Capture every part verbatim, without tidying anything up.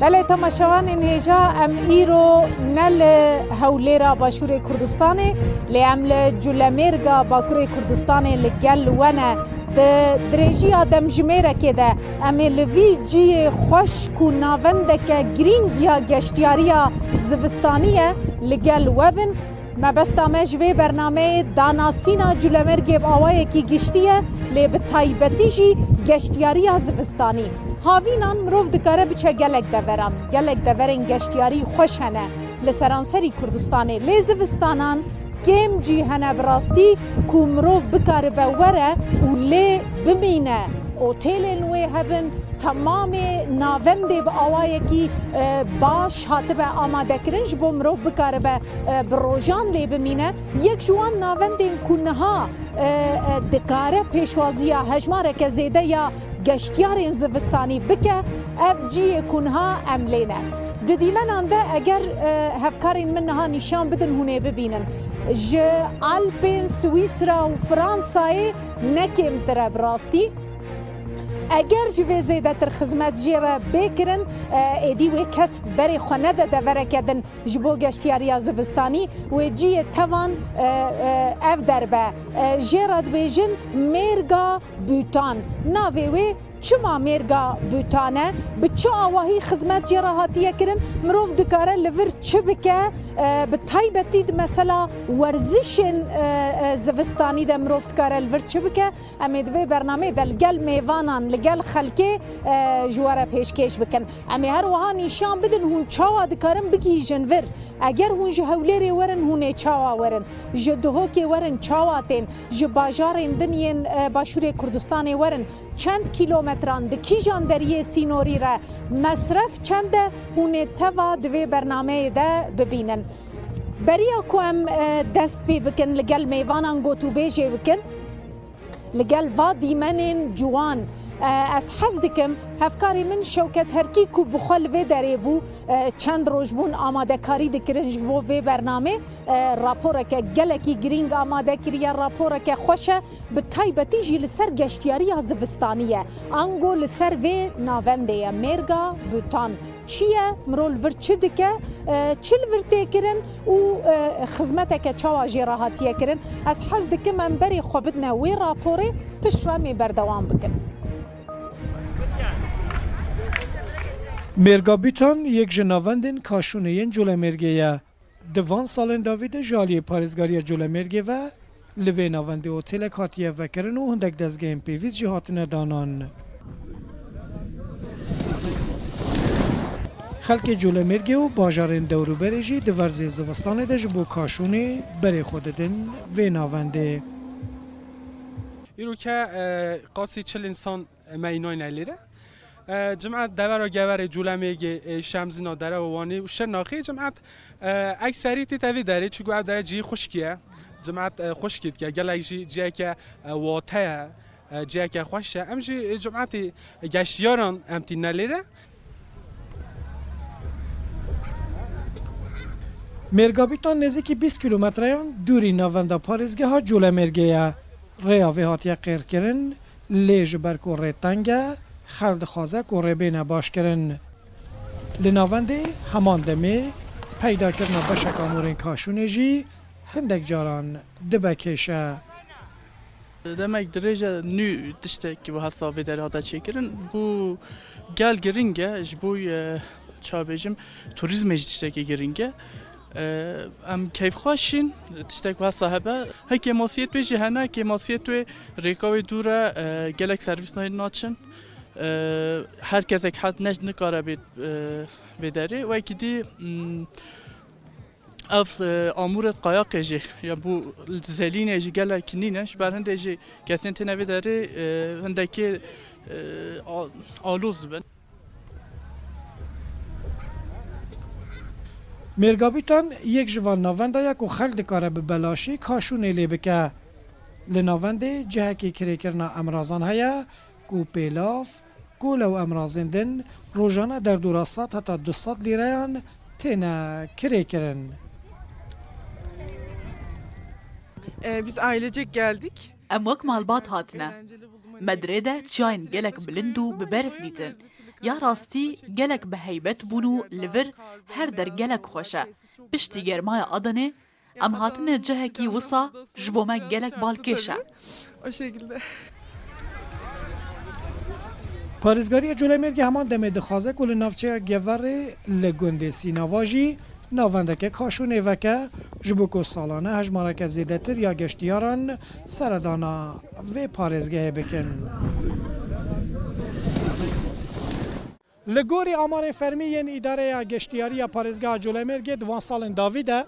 Belê, temaşevanên hêja, em îro ne li Hewlêra Başûrê Kurdistanê, lê em li Culemêrga Bakurê Kurdistanê li gel we ne. Di dirêjiya demjimêrekê de em ê li vî ciyê xweş ku navendeke girîng ya geştiyariya zivistanî ye, li gel we bin. Mebesta me ji vê bernameyê danasîna Culemêrgê bi awayekî giştî ye, lê bi taybetî jî geştiyariya zivistanî. Havînan mirov dikare biçe gelek deveran. Gelek deverên geştiyarî xweş hene li seranserî Kurdistanê. Lê zivistanan kêm cî hene bi rastî ku mirov bikaribe were û lê bimîne. Otêlên wê hebin, temamê navendê bi awayekî, e, baş hatibe amadekirin ji bo mirov bikaribe, e, bi rojan lê bimîne. Yek ji wan navendên ku niha, e, e, dikare pêşwaziya hejmareke zêde ya geştiyarên zivistanî bike, ev cihê ku niha em lê ne. Di dîmenan de eger, e, hevkarên min niha nîşan bidin hûn ê bibînin. Ji Alpên Swîsra û Fransayê ne kêmtir e bi rastî. Eger ji vê zêdetir xizmet jê re bê kirin, e, êdî wê kes berê xwe nede devereke din ji bo geştiyariya zivistanî, wê cihê tevan, e, e, ev derbe. E, jê re dibêjin mêrga Bûtan. Navê wê çima mêrga Bûtan e? Bi çi awahî xizmet jê re hatiye kirin? Mirov dikare li vir çi bike? E, bi taybetî di mesela werzişên, e, e, zivistanî de mirov dikare li vir çi bike? Em ê di vê bernameyê de li gel mêvanan, li gel xelkê, e, ji we re pêşkêş bikin. Em ê her wiha nîşan bidin hûn çawa dikarin bigihîjin vir. Eger hûn ji Hewlêrê werin, hûn ê çawa werin? Ji Duhokê werin, çawa tên? Ji bajarên din yên, e, Başûrê Kurdistanê werin, çend kîlometran, di kîjan deriyê sînorî re, mesref çend e, hûn ê teva di vê bernameyê de bibînin. Beriya ku em, e, dest pê bikin, li gel mêvanan gotûbêjê bikin. Li gel va dîmenên ciwan, e, ez hez dikim hevkarê min Şewket Herkî ku bi xwe li vê derê bû, e, çend roj bûn amadekarî dikirin ji bo vê bernamê, e, raporeke gelekî girîng amade kiriye, raporeke xweş e, bi taybetî jî li ser geştiyariya zivistanî ye. Ango li ser vê navendê ye, mêrga Bûtan. Çi ye? Mirov li vir çi dike? E, çi li vir tê kirin û, e, xizmeteke çawa jê re hatiye kirin? Ez hez dikim em berê xwe bidine wê raporê, pişt re em ê berdewam bikin. Mêrga Bîtan yek ji navendên kaşûnê yên Colemêrgê ye. Di van salên dawî de ji aliyê Parêzgariya Colemêrgê ve li vê navendê otêlek hatiye vekirin û hindek dezgehên pêvîst jî hatine danan. Xelkê Colemêrgê û bajarên dewrûberê jî di werzê zivistanê de ji bo kaşûnê berê xwe didin vê navendê. Îro ke, e, qasî çil însan me înayne lêre. E, cimet devera geverê Colemêrgê, e, Şemzîna, Derewa Wanê û Şirnexê cimet, e, ekserî tête vê derê, çunku ev dere cihê xwişkî ye. Cimet, e, xwişkî dike, gelek jî ciheke, e, wate ye, e, ciheke xweş e. Em jî, e, cimetê geştiyaran em tîne lêre. Mêrgabîtan nêzîkî bîst kîlometreyan dûrî navenda parêzgeha Colemêrgê ye. Rêya vê hatiye qêrkirin, lê ji ber ku rê teng e, xelk dixwaze ku rê bêne başkirin. Li navendê heman demê peydakirina beşek amûrên kaşûnê jî hindek caran dibe kêşe. Demek dirêj e nû tiştek wiha savê derê hate çêkirin. Bû gel giring e, ji bo, e, ça bêjim, turîzmê jî tiştekî giring e. E, em keyfxweş in, tiştek wiha hebe. He kêmasiyê wê jî hene, kêmasiyê wê rêka wê dûr e, e, gelek servîs nayên naçin. E, her kesek het ne, nikare bê, e, bê derê. Wekî dî, mm, Ev, e, amûret qayaqê jî, ya bû zelînê jî gelek nîne, ji ber hindê jî kesên têne vê derê, e, hindekê, e, a-, aloz dibin. Mêrgabîtan yek ji van navenda ye ku xelk dikare bi belaşî kaşûnê lê bike. Li navendê cihekî kirêkirina emrazan heye ku pêlav, Kole û emrazên din rojane derdora sed heta du sed lîreyan têne kirêkirin. Ee, biz ailecek geldik. Em wek malbat hatine. Me dirê de çiyayên gelek bilind û bi berf dîtin. Ya rastî gelek bi heybet bûn û li vir her der gelek xweş e. Piştî germaya Adanê, em hatine cihekî wisa ji bo me gelek balkêş e. O şekilde. Parêzgariya Colemêrgê heman demê dixwaze ku li navçeya Geverê li gundê Sînava jî navendeke kaşûnê veke, ji bo ku salane hejmareke zêdetir ya geştiyaran seredana vê parêzgehê bikin. Li gorî amarên fermî yên Îdareya Geştiyarî ya Parêzgeha Colemêrgê di van salên dawî de,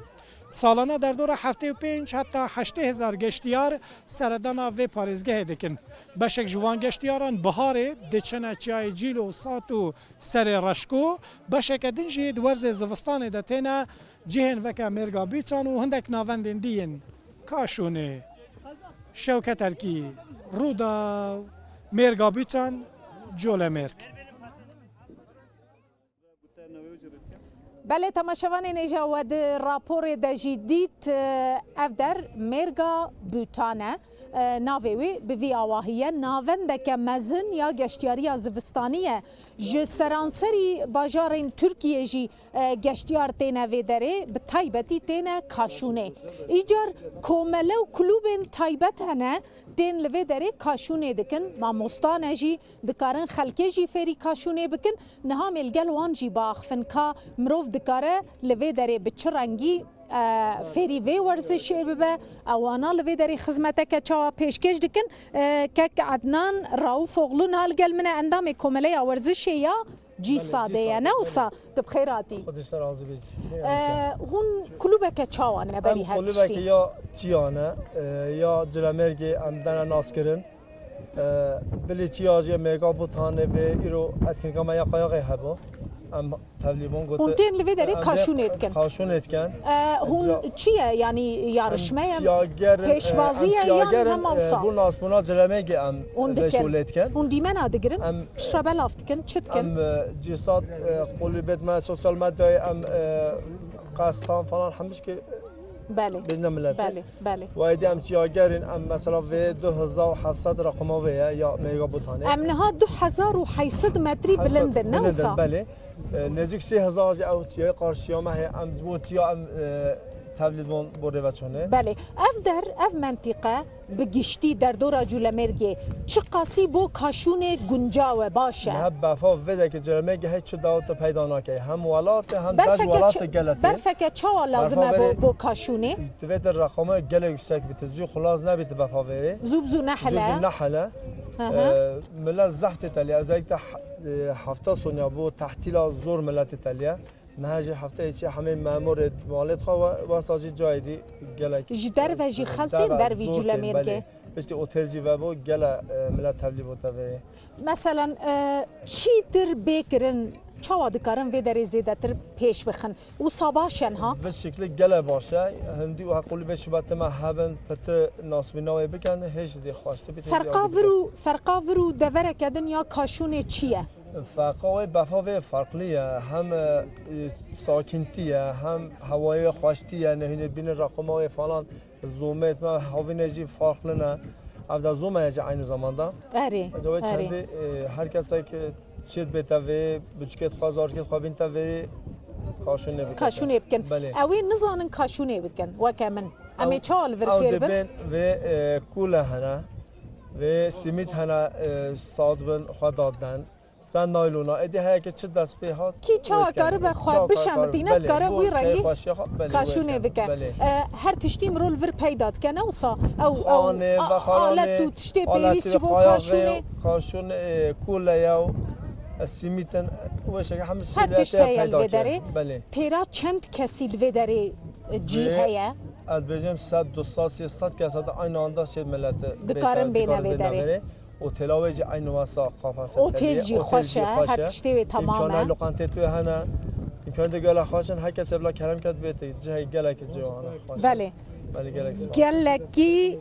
salane derdora heftê û pênc heta heştê hezar geştiyar seredana vê parêzgehê dikin. Beşek ji van geştiyaran biharê diçine çiyayê Cîl û Sat û Serê Reşko, beşeke din jî di werzê zivistanê de têne cihên weke Mêrga Bîtan û hindek navendên dî yên Kaşûnê. Şewket Erkî, Rûdaw, Mêrga Bîtan, Colemêrg. Belê, temaşevanên hêja, we di raporê de jî dît, e, ev der Mêrga Bûtan e. E, navê wê bi vî awahî ye. Navendeke mezin ya geştiyariya zivistanî ye. Ji seranserî bajarên Tirkiyê jî, e, geştiyar têne vê derê, bi taybetî têne Kaşûnê. Îcar komele û klûbên taybet hene, tên li vê derê kaşûnê dikin. Mamosta ne jî, dikarin xelkê jî fêrî kaşûnê bikin. Niha em ê li gel wan jî biaxifin ka mirov dikare li vê derê bi çi rengî, e, fêrî vê werzişê bibe. Ewana li vê derê xizmeteke çawa pêşkêş dikin? E, kek Ednan Raufoglu niha li gel min e, endamê Komeleya Werzişê ya Cîsadê ye, ne wisa? Tu bi xêr hatî. Xwedî ser razî bî. E, hûn klûbeke çawa ne berî her tiştî? Em klûbeke ya çiya ne, e, ya Cilemêrgê em dene naskirin. E, bilî çiya jî Mêrga Bûtanê vê îro etkinlika me ya qayexê hebû. Em tevlîbûn gote. Hûn tên li vê derê kaşûnê dikin? Kaşûnê dikin. E, hûn çi ye? Yanî yarışme ye? Pêşbazî ye yan hem awsa? E, bo nasbûna Cilemêrgê em vê şolê dikin. Hûn dîmena digirin? Em piştre belav dikin, çi dikin? Em, e, cîsat, e, qulîbet me sosyal medyayê em, e, qestan falan hemişkê Belê. Bêjne miletê. Belê, belê. Wayê dî em çiyager in, em mesela vê du hezar û heft sed reqema vê ye, ya Mêrga Bûtanê. Em niha du hezar û heyt sed metrî bilind in, ne wisa? Belê. E, nêzik sê hezar jî ew çiyayê qarşiya me heye, em ji bo çiya em, e, tevlîd wan bo rêveçûnê. Belê. Ev der, ev mentîqe, bi giştî derdora Culemêrgê çiqasî bo kaşûnê guncaw e, baş e? Niha befa vê derê Culemêrgê hey çi dawet peyda nake. Hem welat e, hem berfeke, berfeke çawa lazim e bo, bo kaşûnê? Divê te rexame gelek yüksek bîte. Zû xulaz nebîte befa vêrê. Zû bi zû nehele. Zû bi zû nehele. Hı hı. E, millet zehf tê teliye. Özellikle e, hefta sonya bo tehtîla zor millet tê teliye. Niha jî hefteyê çi hemê memurê malê xwe ve, wesa jî cayê dî gelek. Ji derve jî xelk tên ber vî Culemêrgê? Belê. Piştî otel jî vebû, gele, e, milet tevlî bû tevê. Meselen, e, çîtir bê kirin, çawa dikarin vê derê zêdetir pêş bixin? Wisa baş e niha? Bi şiklî gele baş e. Hindî û heqûlî vê şubetê me hebin, piti nasbîna wê bikin, hê jî dê xweştir bî, tê jî Ferqa vir û, ferqa vir û devereke din ya kaşûnê çi ye? Ferqa wê befa vê farklı ye. Hem, e, sakintî ye, hem hewayê wê xweştî ye, nehînê bînin raquma wê falan. Zomê me havînê jî farklı ne. Ev de zome ye jî aynı zamanda. Erê, erê. Çendî, e, her kesek çêt bête vê, biçûkêt xwe, zarokêt xwe bînte vê, kaşûnê bikin. Kaşûnê bikin. Belê. Ew ê nizanin kaşûnê bikin, weke min. Em ê çawa li vir fêr bin? Ew dibên vê, e, kûle hene, vê simît hene, e, sad bin, xwe dadden. Sen naylona, êdî heyeke çi dest pê hat. Kî çawa karibe xwe bişemidîne, dikare wî rengî kaşûnê bike. E, her tiştî mirov li vir peyda dike, ne wisa? Ew, ew alet û tiştê pêwîst ji bo kaşûnê. Kaşûn, e, kûle ye û, e, simît in, weşeke hemî her tişt heye li vê derê. Belê. Têra çend kesî li vê derê, e, cî heye? Ez dibêjim sed, du sed, sê sed kes hate aynı anda sê milete dikarin bêne vê derê. Otela wê jî eynî wesa qafase. Otel jî xweş e, her tiştê wê temam e. Îmkanê loqantê tu hene. Îmkanê gelek xweş in, her kesê bila kerem ket bête, cihê gelekî ciwan e, xweş e. Belê. Belê, gelek spas. Gelekî,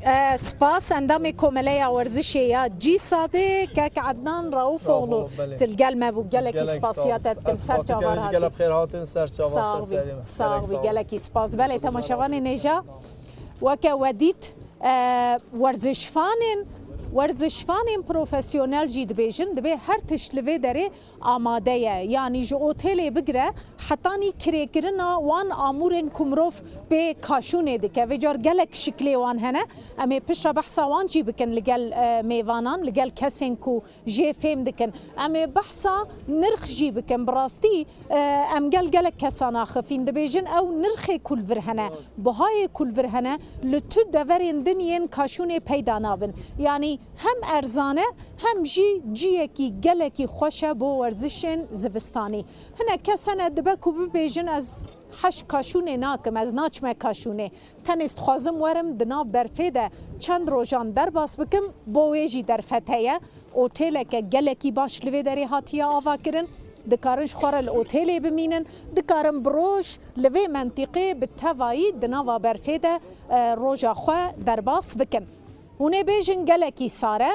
e, spas endamê Komeleya Werzişê ya Cîsadê, kek Ednan Raufoglu, belê, tu li gel me bû. Gelekî spasiya te dikim, ser çava hatî. Gelek spas. Gelek bi xêr hatin, ser çava, ser serê me. Sağ ol, sağ ol. Gelekî spas. Belê, temaşevanên hêja, weke we dît, e, werzişvanên Werzişvanên profesyonel jî dibêjin, divê her tişt li vê derê amade ye. Yanî ji otêlê bigire hetanî kirêkirina wan amûrên ku mirov pê kaşûnê dike. Vêcar gelek şiklê wan hene. Em ê piştre behsa wan jî bikin li gel, e, mêvanan, li gel kesên ku jê fêm dikin. Em ê behsa nirx jî bikin. Bi rastî, e, em gel gelek kesan axifîn. Dibêjin ew nirxê ku li vir hene, bihayê ku li vir hene, li tu deverên din yên kaşûnê peyda nabin. Yanî hem erzan e, hem jî ciyekî gelekî xweş e bo werzişên zivistanî. Hinek kes hene dibe ku bibêjin, ez heş kaşûnê nakim, ez naçime kaşûnê. Tenê dixwazim werim di nav berfê de çend rojan derbas bikim, bo wê jî derfet heye. Otêleke gelekî baş li vê derê hatiye avakirin. Dikarin ji xwe re li otêlê bimînin. Dikarin bi roj li vê mentîqê bi tevayî di nava berfê de, e, roja xwe derbas bikin. Hûn ê bêjin gelekî sar e.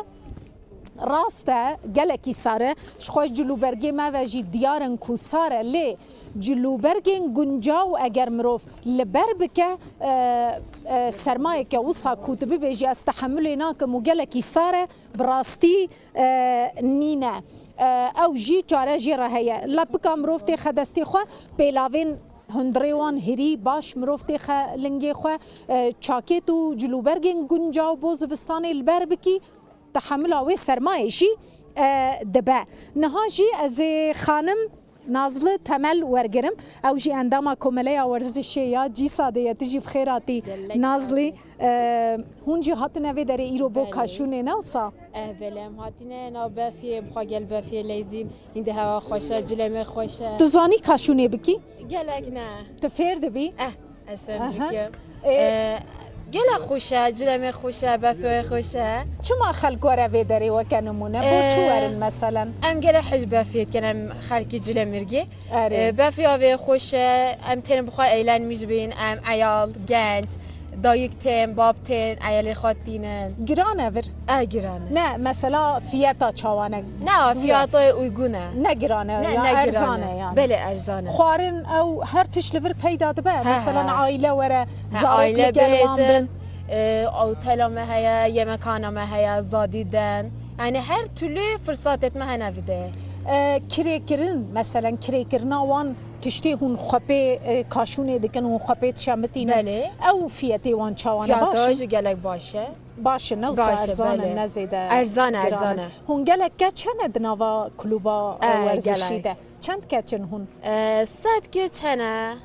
Rast e, gelekî sar e. Ji xwe ji cilûbergê me ve jî diyar in ku sar e, lê cilûbergên guncaw eger mirov li ber bike, e, e, sermayeke wisa ku tu bibêjî ez tehemilê nakim û gelekî sar e, bi rastî, e, nîne. E, ew jî çare jê re heye. Lepika mirov têxe destê xwe, pêlavên hundirê wan hirî baş mirov têxe lingê xwe, e, çakêt û cilûbergên guncaw bo zivistanê li ber bikî, tehemila wê sermayê jî, e, dibe. Niha jî ez ê xanim Nazlı Temel wergirim. Ew jî endama Komeleya Werzişê ya CISADê ye. Tu jî bi xêr hatî, Nazlı. E, hûn jî hatine vê derê îro bo kaşûnê, ne wisa? Eh, belê, em hatine nav berfiyê, bi xwe gel berfiyê leyzîn. Hîn de hewa xweş e, cilê me xweş e. Tu zanî kaşûnê bikî? Gelek ne. Tu fêr dibî? Eh, ez fêr dikim. E, gelek xweş e, cilê me xweş e, berfiyê xweş e. Çima xelk were vê derê weke nimûne? Bo çi werin meselen? Em gelek hej berfiyê dikin, em xelkî Culemêrgê. Erê. E, berfiya vê xweş e, em tên bi xwe eğlenmiş bin, em eyal, genç, dayik tên, bab tên, eyalê xwe tînin. Giran e vir? E, giran e. Ne, mesela fiyeta çawa ne? Ne, fiyata uygun e. Ne giran e, ne, ya ne erzan giran e yani. Belê erzan e. Xwarin ew her tişt li vir peyda dibe. He, mesela he. Aile were, zarok li gel wan bin. E, otela me heye, yemekhana me heye, zadî den. Yani her türlü fırsat etme hene vide. E, kirêkirin, meselen kirêkirina wan tiştê hûn xwe pê, e, kaşûnê dikin, hûn xwe pê dişemitînin. Belê. Ew fiyetê wan çawan e? Fiyata jî gelek baş e. Baş in, ne wisa erzan in, ne zêde giran in. Erzan e, erzan e. Hûn gelek keç hene di nava klûba, e, werzişî de? Çend keç in hûn? E, sed keç hene.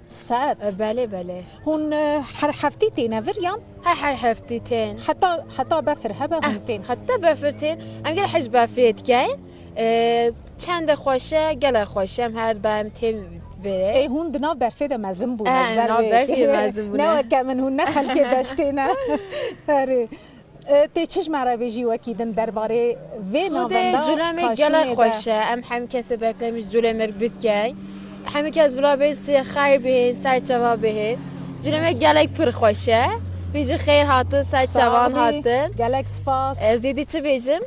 Sed? E, belê, belê. Hûn, e, her heftî têne vir yan? He, her heftî tên. Heta, heta befir hebe hûn tên? Heta befir tên. Em gelek hej berfê dikeyn. E, çende xweş e, gelek xweş e, em her daim têm vê. Ê, hûn di nav berfê de mezin bûne, e, ji ber nav berfê mezin bûne. Ne weke min, hûn ne xelkê deştê ne. Herê. E, tê çi ji me re bêjî wekî din derbarê vê navenda kaşûnê de? Culemê gelek xweş e. Em hemî kesê beklemiş Culemêrg bidkeyn. Hemî kes bila bê sê xeyr bihên, ser çava bihên. Culemê gelek pir xweş e. Hûn jî xeyr hatin, ser çavan hatin. Gelek spas. Ez êdî çi bêjim?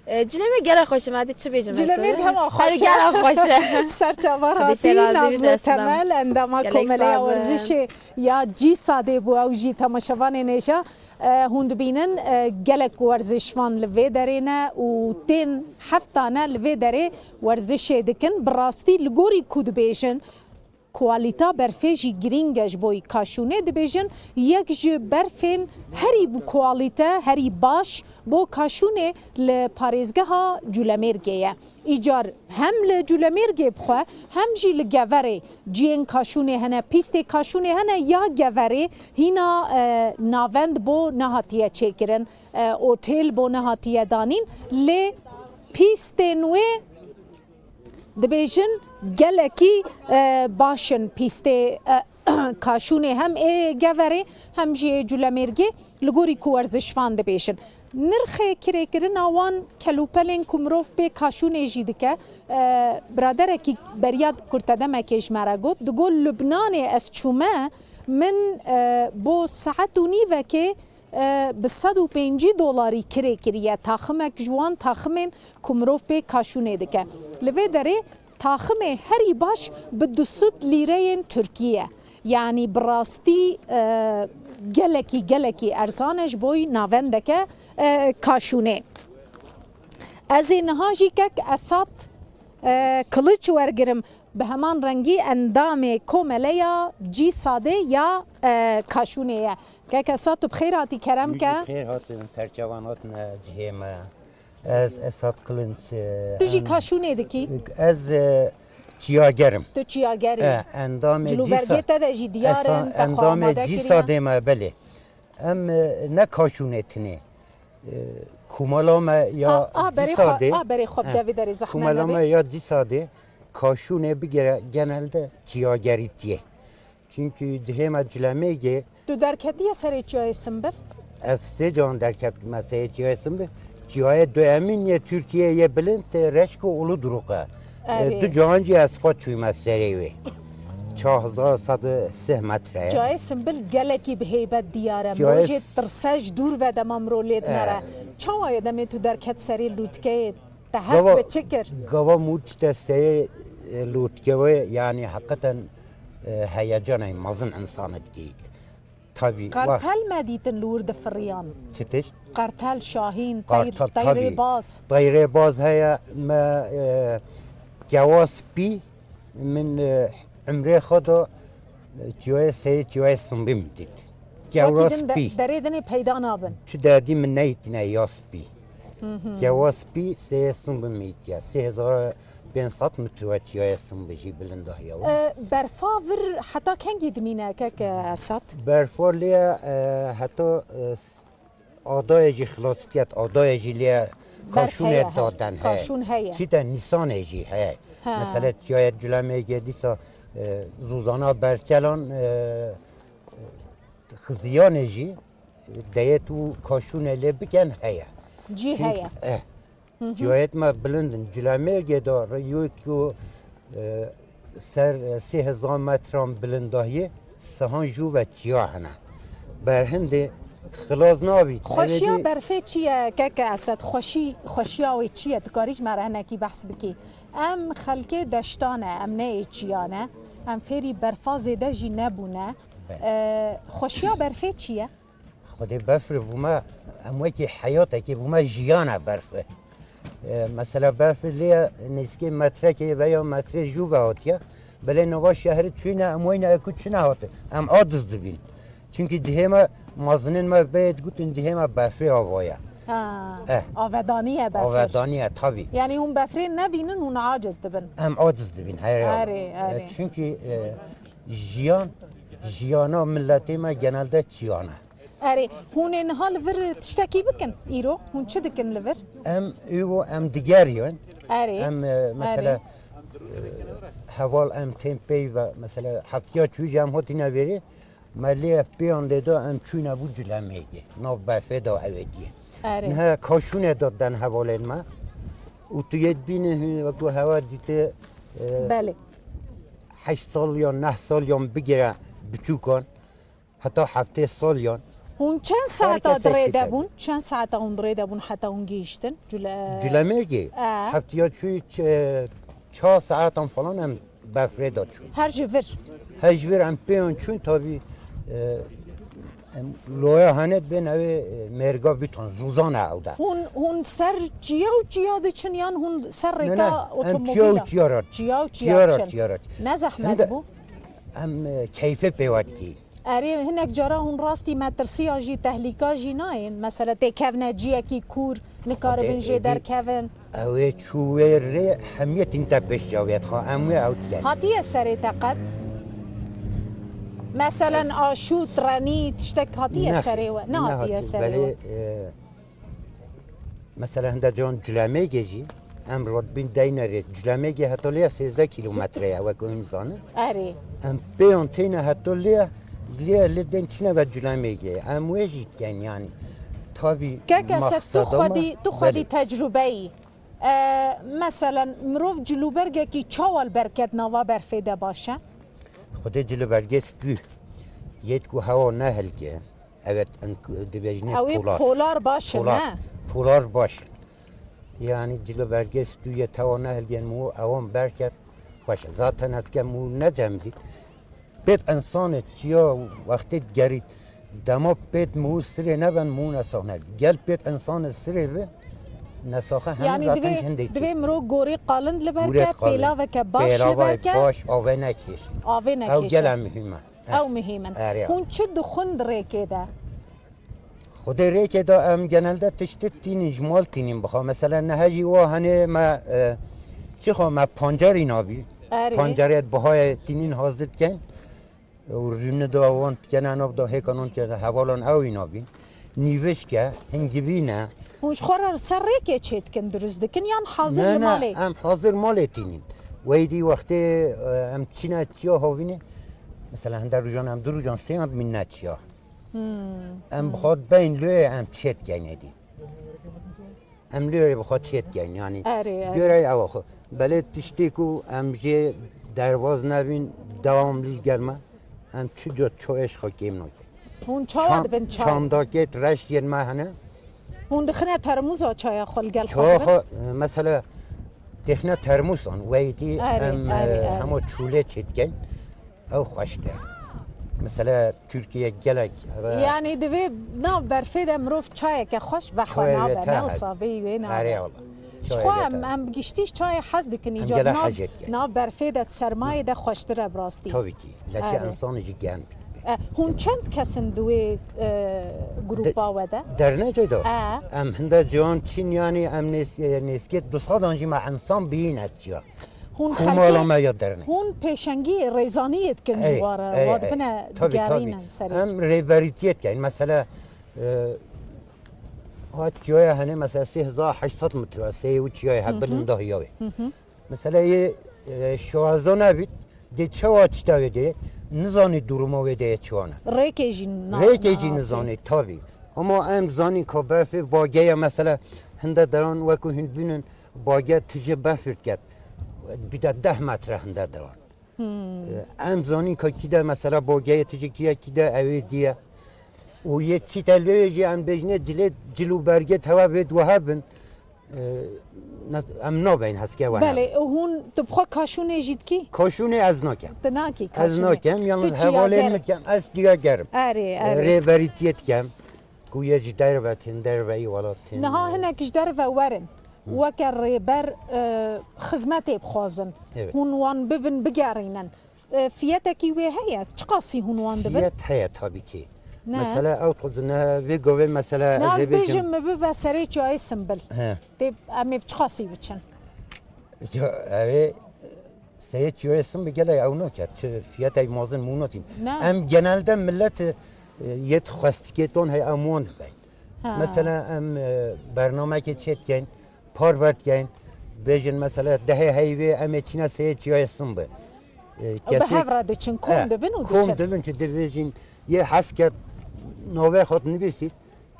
E, Culemêrg gelek xweş e, me dî çi bêjim ez? Culemêrg hema xweş e. Gelek xweş e. Ser çavan hatî, Nazlı Temel, endama Komeleya Werzişê ya CISADê bû, ew jî temaşevanên hêja. E, hûn dibînin, e, gelek werzişvan li vê derê ne û tên heft dane li vê derê werzişê dikin. Bi rastî li gorî ku dibêjin, kualîta berfê jî girîng e ji bo kaşûnê. Dibêjin yek ji berfên herî bi kualîte, herî baş bo kaşûnê li parêzgeha Culemêrgê ye. Îcar hem li Culemêrgê bixwe, hem jî li Geverê ciyên kaşûnê hene, pîstê kaşûnê hene ya Geverê hîna, e, navend bo nehatiye çêkirin, e, otêl bo nehatiye danîn. Lê pîstên wê dibêjin gelekî, e, baş in pîstê, e, kaşûnê hem ê Geverê hem jî ê Culemêrgê. Li gorî ku werzişvan dibêjin. Nirxê kirêkirina wan kelûpelên ku mirov pê kaşûnê jî dike, e, biraderekî beriya kurtedemekê ji me re got, digot, Lubnanê ez çûme, min, e, bo saet û nîvekê, e, bi sed û pêncî dolarî kirê kiriye. Taximek ji wan taximên ku mirov pê kaşûnê dike. Li vê derê taximê herî baş bi du sed lîreyên Tirkî ye. Yanî bi rastî, e, gelekî, gelekî erzan e ji bo navendeke, e, kaşûnê. Ez ê niha jî kek Esat, e, Kiliç wergirim. Bi heman rengî endamê Komeleya CÎSADê ya, e, kaşûnê ye. Kek Esat, tu bi xêr hatî, kerem Wî jî ke. Xêr hatin, serçavan hatine cihê me. Ez Esat Kılınç, e, Tu jî em, kaşûnê dikî? Ez, e, çiyager im. Tu çiyager î. E, endamê Cilûbergê CÎSA, te de jî diyar in, Esa-, te xwe endamê amade kiriye. CÎSADê me, belê. Em, e, ne kaşûnê tinê. E, Kumala me ya A, a, berê xwe, CÎSADê, a, berê xwe bi e, devê derê zehmet Kumala nebe. me ya CÎSADê kaşûnê bigere genelde çiyagerî tiyê. Çimkî cihê me Cilemêgê. Tu derketiye serê çiyayê Simbir? Ez sê can derketime serê çiyayê Simbir. Çiyayê duyemîn yê Tirkiyeyê yê bilind, e, Reşk û Uluduruq e. Erê. E, du can jî ez xwe çûyme serê wê. Çar hezar sed û sih metre ye. Çiyayê Simbir gelekî bi heybet diyar e. Çiyayê Mirov jê s- tirse ji dûr ve dema mirov lê dinere. E. Çawa ye demê tu derket serê lûtkeyê? Te hest Gava, bi çi kir? Gava mû çite seyê, e, lûtkewê, yanî heqeten, e, heyecanê mezin insana digihît. Tabî, wa- Qartel me dîtin li wir difiriyan. Çi tişt? Qartel, şahîn, teyr-, Qartel, teyrê tabî. baz. Teyrê baz heye, me, e, kewa spî, min, e, emrê xwe da, e, çiyayê seyê çiyayê Simbî min dît. Kewra Wekî din de, spî. Derê dinê peyda nabin. Tu derdî min neytîne ya spî. Hı hı. Kewa spî seyê Simbî min îtiye. Sê hezar pênc sed metre çiyayê Simbî jî bilindahiya wî. E, berfa vir heta kengî dimîne kek Esat? Berfa lê, e, heta, e, s-, adayê jî xilas diket, adayê jî lê Berf kaşûnê heye, he. daden he. Kaşûn heye. Çîte nîsanê jî heye. Ha. Mesela çiyayê Culemêgê dîsa, e, Zûzana Berçelan, e, Xiziyanê jî, e, deyet û kaşûnê lê biken heye. Cî Çimkî, heye. eh, Hı hı. Cihayet me bilind in. Culemêrgê de riyok û, e, ser, e, sê hezar metran bilindahiyê sihan jû ve çiya hene. Berhindê xilas nabî. Xweşiya Tevêdî berfê çi ye, keke Esed? Xweşî, xweşiya wê çi ye? Tu karî ji me re hinekî behs bikî? Em xelkê deştan e, em ne ê çiya ne. Em fêrî berfa zêde jî nebûne. Be. E, xweşiya berfê çi ye? Xwedê befir bûme, em wekî heyatekê bûme, jiyan e berf e. E, mesela berf lê nêzîkê metrekê veya metrê jû ve hatiye. Belê nava şehrî çûyne, em weyne eku çi nehate. Em aciz dibîn. Çimkî cihê me, mezinên me bê digotin cihê me berfê ava ye. Ha, Eh. avedanî ye berfir. Avedanî ye, tabî. Yanî hûn berfirê nebînin, hûn aciz dibin. Em aciz dibîn, herê. Erê, E, erê. Çimkî, e, jiyan, jiyana miletê me genelde çiyan e. Erê, hûn ê niha li vir tiştekî bikin îro? Hûn çi dikin li vir? Em îro em digerîn. Erê. Em, e, mesela, Erê. e, heval em tên pey ve, mesela, heftiya çûyî jî em hatîne vêrê. Me lê ev pêyan lê da em çûyne bû Culemêgê. Nav berfê da ew ê diyê. Erê. Niha kaşûnê da den hevalên me. Û tu yê dibînî hûn wekû hewa dîtê, e, Belê. heşt sal ya neh sal yan bigire biçûkan. Heta heftê sal yan. Hûn çend saeta Herkes dirê de ekî bûn? Çend saeta hûn dirê de bûn heta hûn gihîştin? Cule- Culemêrgê. E. Heftiya çûyî ç-, çar saetan falan em berfirê de çûn. Her ji vir? Her ji vir em pêyan çûn, tabî, e, em loya hene bên ew ê, e, mêrga bîtan, zûzan e ew de. Hûn, hûn ser çiya û çiya diçin yan hûn ser Ne, rêka ne, em otomobîla? çiya û çiya re. Çiya û çiya Çiya re, diçin. çiya re. Ne zehmet Hinde bû? Em, e, keyfê pêwa dikî. Erê, hinek cara hûn rastî metirsiya jî, tehlîka jî nayên. Mesela têkevne ciyekî kûr, nikaribin Xwedê jê êdî derkevin. Ew ê çû wê rê hemiyetîn te pêş çaviyet xwe. Em wê ew dikin. Hatiye serê te qet? Meselen Ez aşût, renî, tiştek hatiye Nexê, serê we? Ne hatiye nehatiye. serê Belê, we? e, Mesela hinde can Culemêgê jî, em radbîn deyne rê. Culemêgê heta lê sêzdeh kîlometre ye, wek hûn zanin. Erê. Em pêyan têne heta lê, lê, lê bên çine ve Culemêgê. Em wê jî dikin yani. Tabî Keke Esed, tu maqseda me, xwedî, tu xwedî belê. tecrûbe yî. E, meselen, mirov cilûbergekî çawa li ber ket nava berfê de baş e? Xwedê cilûbergê stû. Yêt ku hewa nehilke. Evet, em ku-, dibêjinê Ew ê polar. polar baş in, Polar. ne? Polar baş in. Yani cilûbergê stûyê tewa nehilgên mû ewan berket xweş e. Zaten ez ke mû necem dî. Pêt insanê çiya wextê digerît, dema pêt mû sirê neben mû nesax nebî. Gel pêt insanê sirê bi, nesaxe hemî Yanî zaten divê, hindê çê. Divê mirov gorî qalind li ber Gurê ke, qalind. Pêlaveke baş li Pêlavay ber ke. Baş, avê nekêşin. Avê Ew nekêşin. Gele muhîm e. Ew muhîm in. Erê. Hûn çi dixwin di rêkê de? Xwedê rêkê de em genelde tiştê tînin, ji mal tînin bixa. Mesela nehe jî wa henê me, e, çi xwe me pancarî nabî. Erê. Pancarê bihayê tînin hazir dikin. Û rûnê de wan dikene, nav da hêkan wan dikene, hevalan ew î nabî. Nîvişk e, hingivîn e. Hûn ji xwe re ser rêkê çê dikin, dirust dikin yan hazir Ne, li ne, malê? Em hazir malê tînin. Weydî wextê, e, em çîne çiya havînê. Mesela hinde rojan em du rojan sê yan dimîne çiya. Hmm. Em bi xwe dibeyin lê em çê dikeyn êdî. Em lê bi xwe çê dikeyn, yanî Erê, erê. Göre ew xwe. Belê tiştê ku em jê derbaz nebîn, dewamlî ji gel me. Em çi cot çoyê ji xwe kêm nake. Hûn çawa Çan-, dibin çay? Çandakê reş yên me hene. Hûn dixine termûza çaya xwe li gel xwe Çawa dibin? Xwe, e, mesela têxine termûsan, weytî Erê, em, erê, e, erê. Hema çûlê çê dikeyn. Ew xweş de. Mesela Tirkiye gelek, eve Yanî divê nav berfê de mirov çayeke xweş vexwe Çayê nabe, vê ne te wisa hek. Vê wê nabe. Erê wala. Ji Çayê xwe vê em, te. Em bi giştî ji çayê hez dikin, Em îcar gele nav, hecet ken. Nav berfê de, di sermayê de xweştir e bi rastî. Tabii ki. Leşê Erê. Însanê jî gen. E, hûn çend kes in di wê, e, grupa De-, we de? Dernekê de? E. Em hinde ciwan çîn, yanî em nêz-, nêzkê du sedan jî me însan bîne çiya. Hûn Komala xelkê, me ya dernek. Hûn pêşengiyê rêzaniyê dikin ji Erê, wa re, erê, wa erê. Dibine Tabii, digerînin tabii. Serê. Em rêberîtiyê dikeyn. Mesela, e, ha çiyaya hene mesela sê hezar heşt sed metre, sê û çiyaya Hı hı. Hebilin dahiya wê. Hı hı. Mesela yê, e, şaza nebît, dê çawa çita wê dê, nizanî duruma wê dê çiwane. Rêkê jî na-, Rêkê jî nahasî. Nizanî, tabii. Ama em zanîn ka berfê bageye mesela hinde deran wekû hûn bînin, bage tije berfê diket, bide deh metre hinde deran. Hmm. E, em zanîn ka kî de mesela bageye tije kî ye, kî de ewê diye. Û yê çîte lê jî em bêjinê cilê, cil û bergê tewe bê diwe hebin. E, ne-, em nabeyn heske we Belê, nebin. Hûn tu bi xwe kaşûnê jî dikî? Kaşûnê ez nakem. Tu nakî Ez kaşûnê? Nakem, yalnız Tu hevalên çiyager. Min dikem, ez çiyager im. Erê, E, erê. Rêberîtiyê dikem. Ku yê ji derve tên, derveyî welat tên. Niha hinek ji derve werin. Hı. Weke rêber, e, xizmetê bixwazin. Evet. Hûn wan bibin, bigerînin. E, fiyetekî wê heye? Çiqasî hûn wan dibin? Fiyet heye tabii ki. Ne? Mesela ew xwe ne vê govê mesela Ne ez ez ê bêjim. Bêjim mi bibe serê çiyayê Simbil. He. Tê em ê bi çiqasî biçin? Ya, ew ê Seyê çiyayê Simbil gelek ew nake. Çi fiyetey mazin mû naçîn. Ne? Em genelde millet, e, yê xwestikê ton hey em wan dibeyn. Ha. Mesela em, e, bernamekê çê dikeyn, parve dikeyn, bêjin mesela dehê heyvê em ê çîne seyê çiyayê Simbil. E, Ew bi kesê hev re diçin, kom He, dibin û kom diçin. Dibin ki dibêjin yê hes ket navê xwe nivîsît,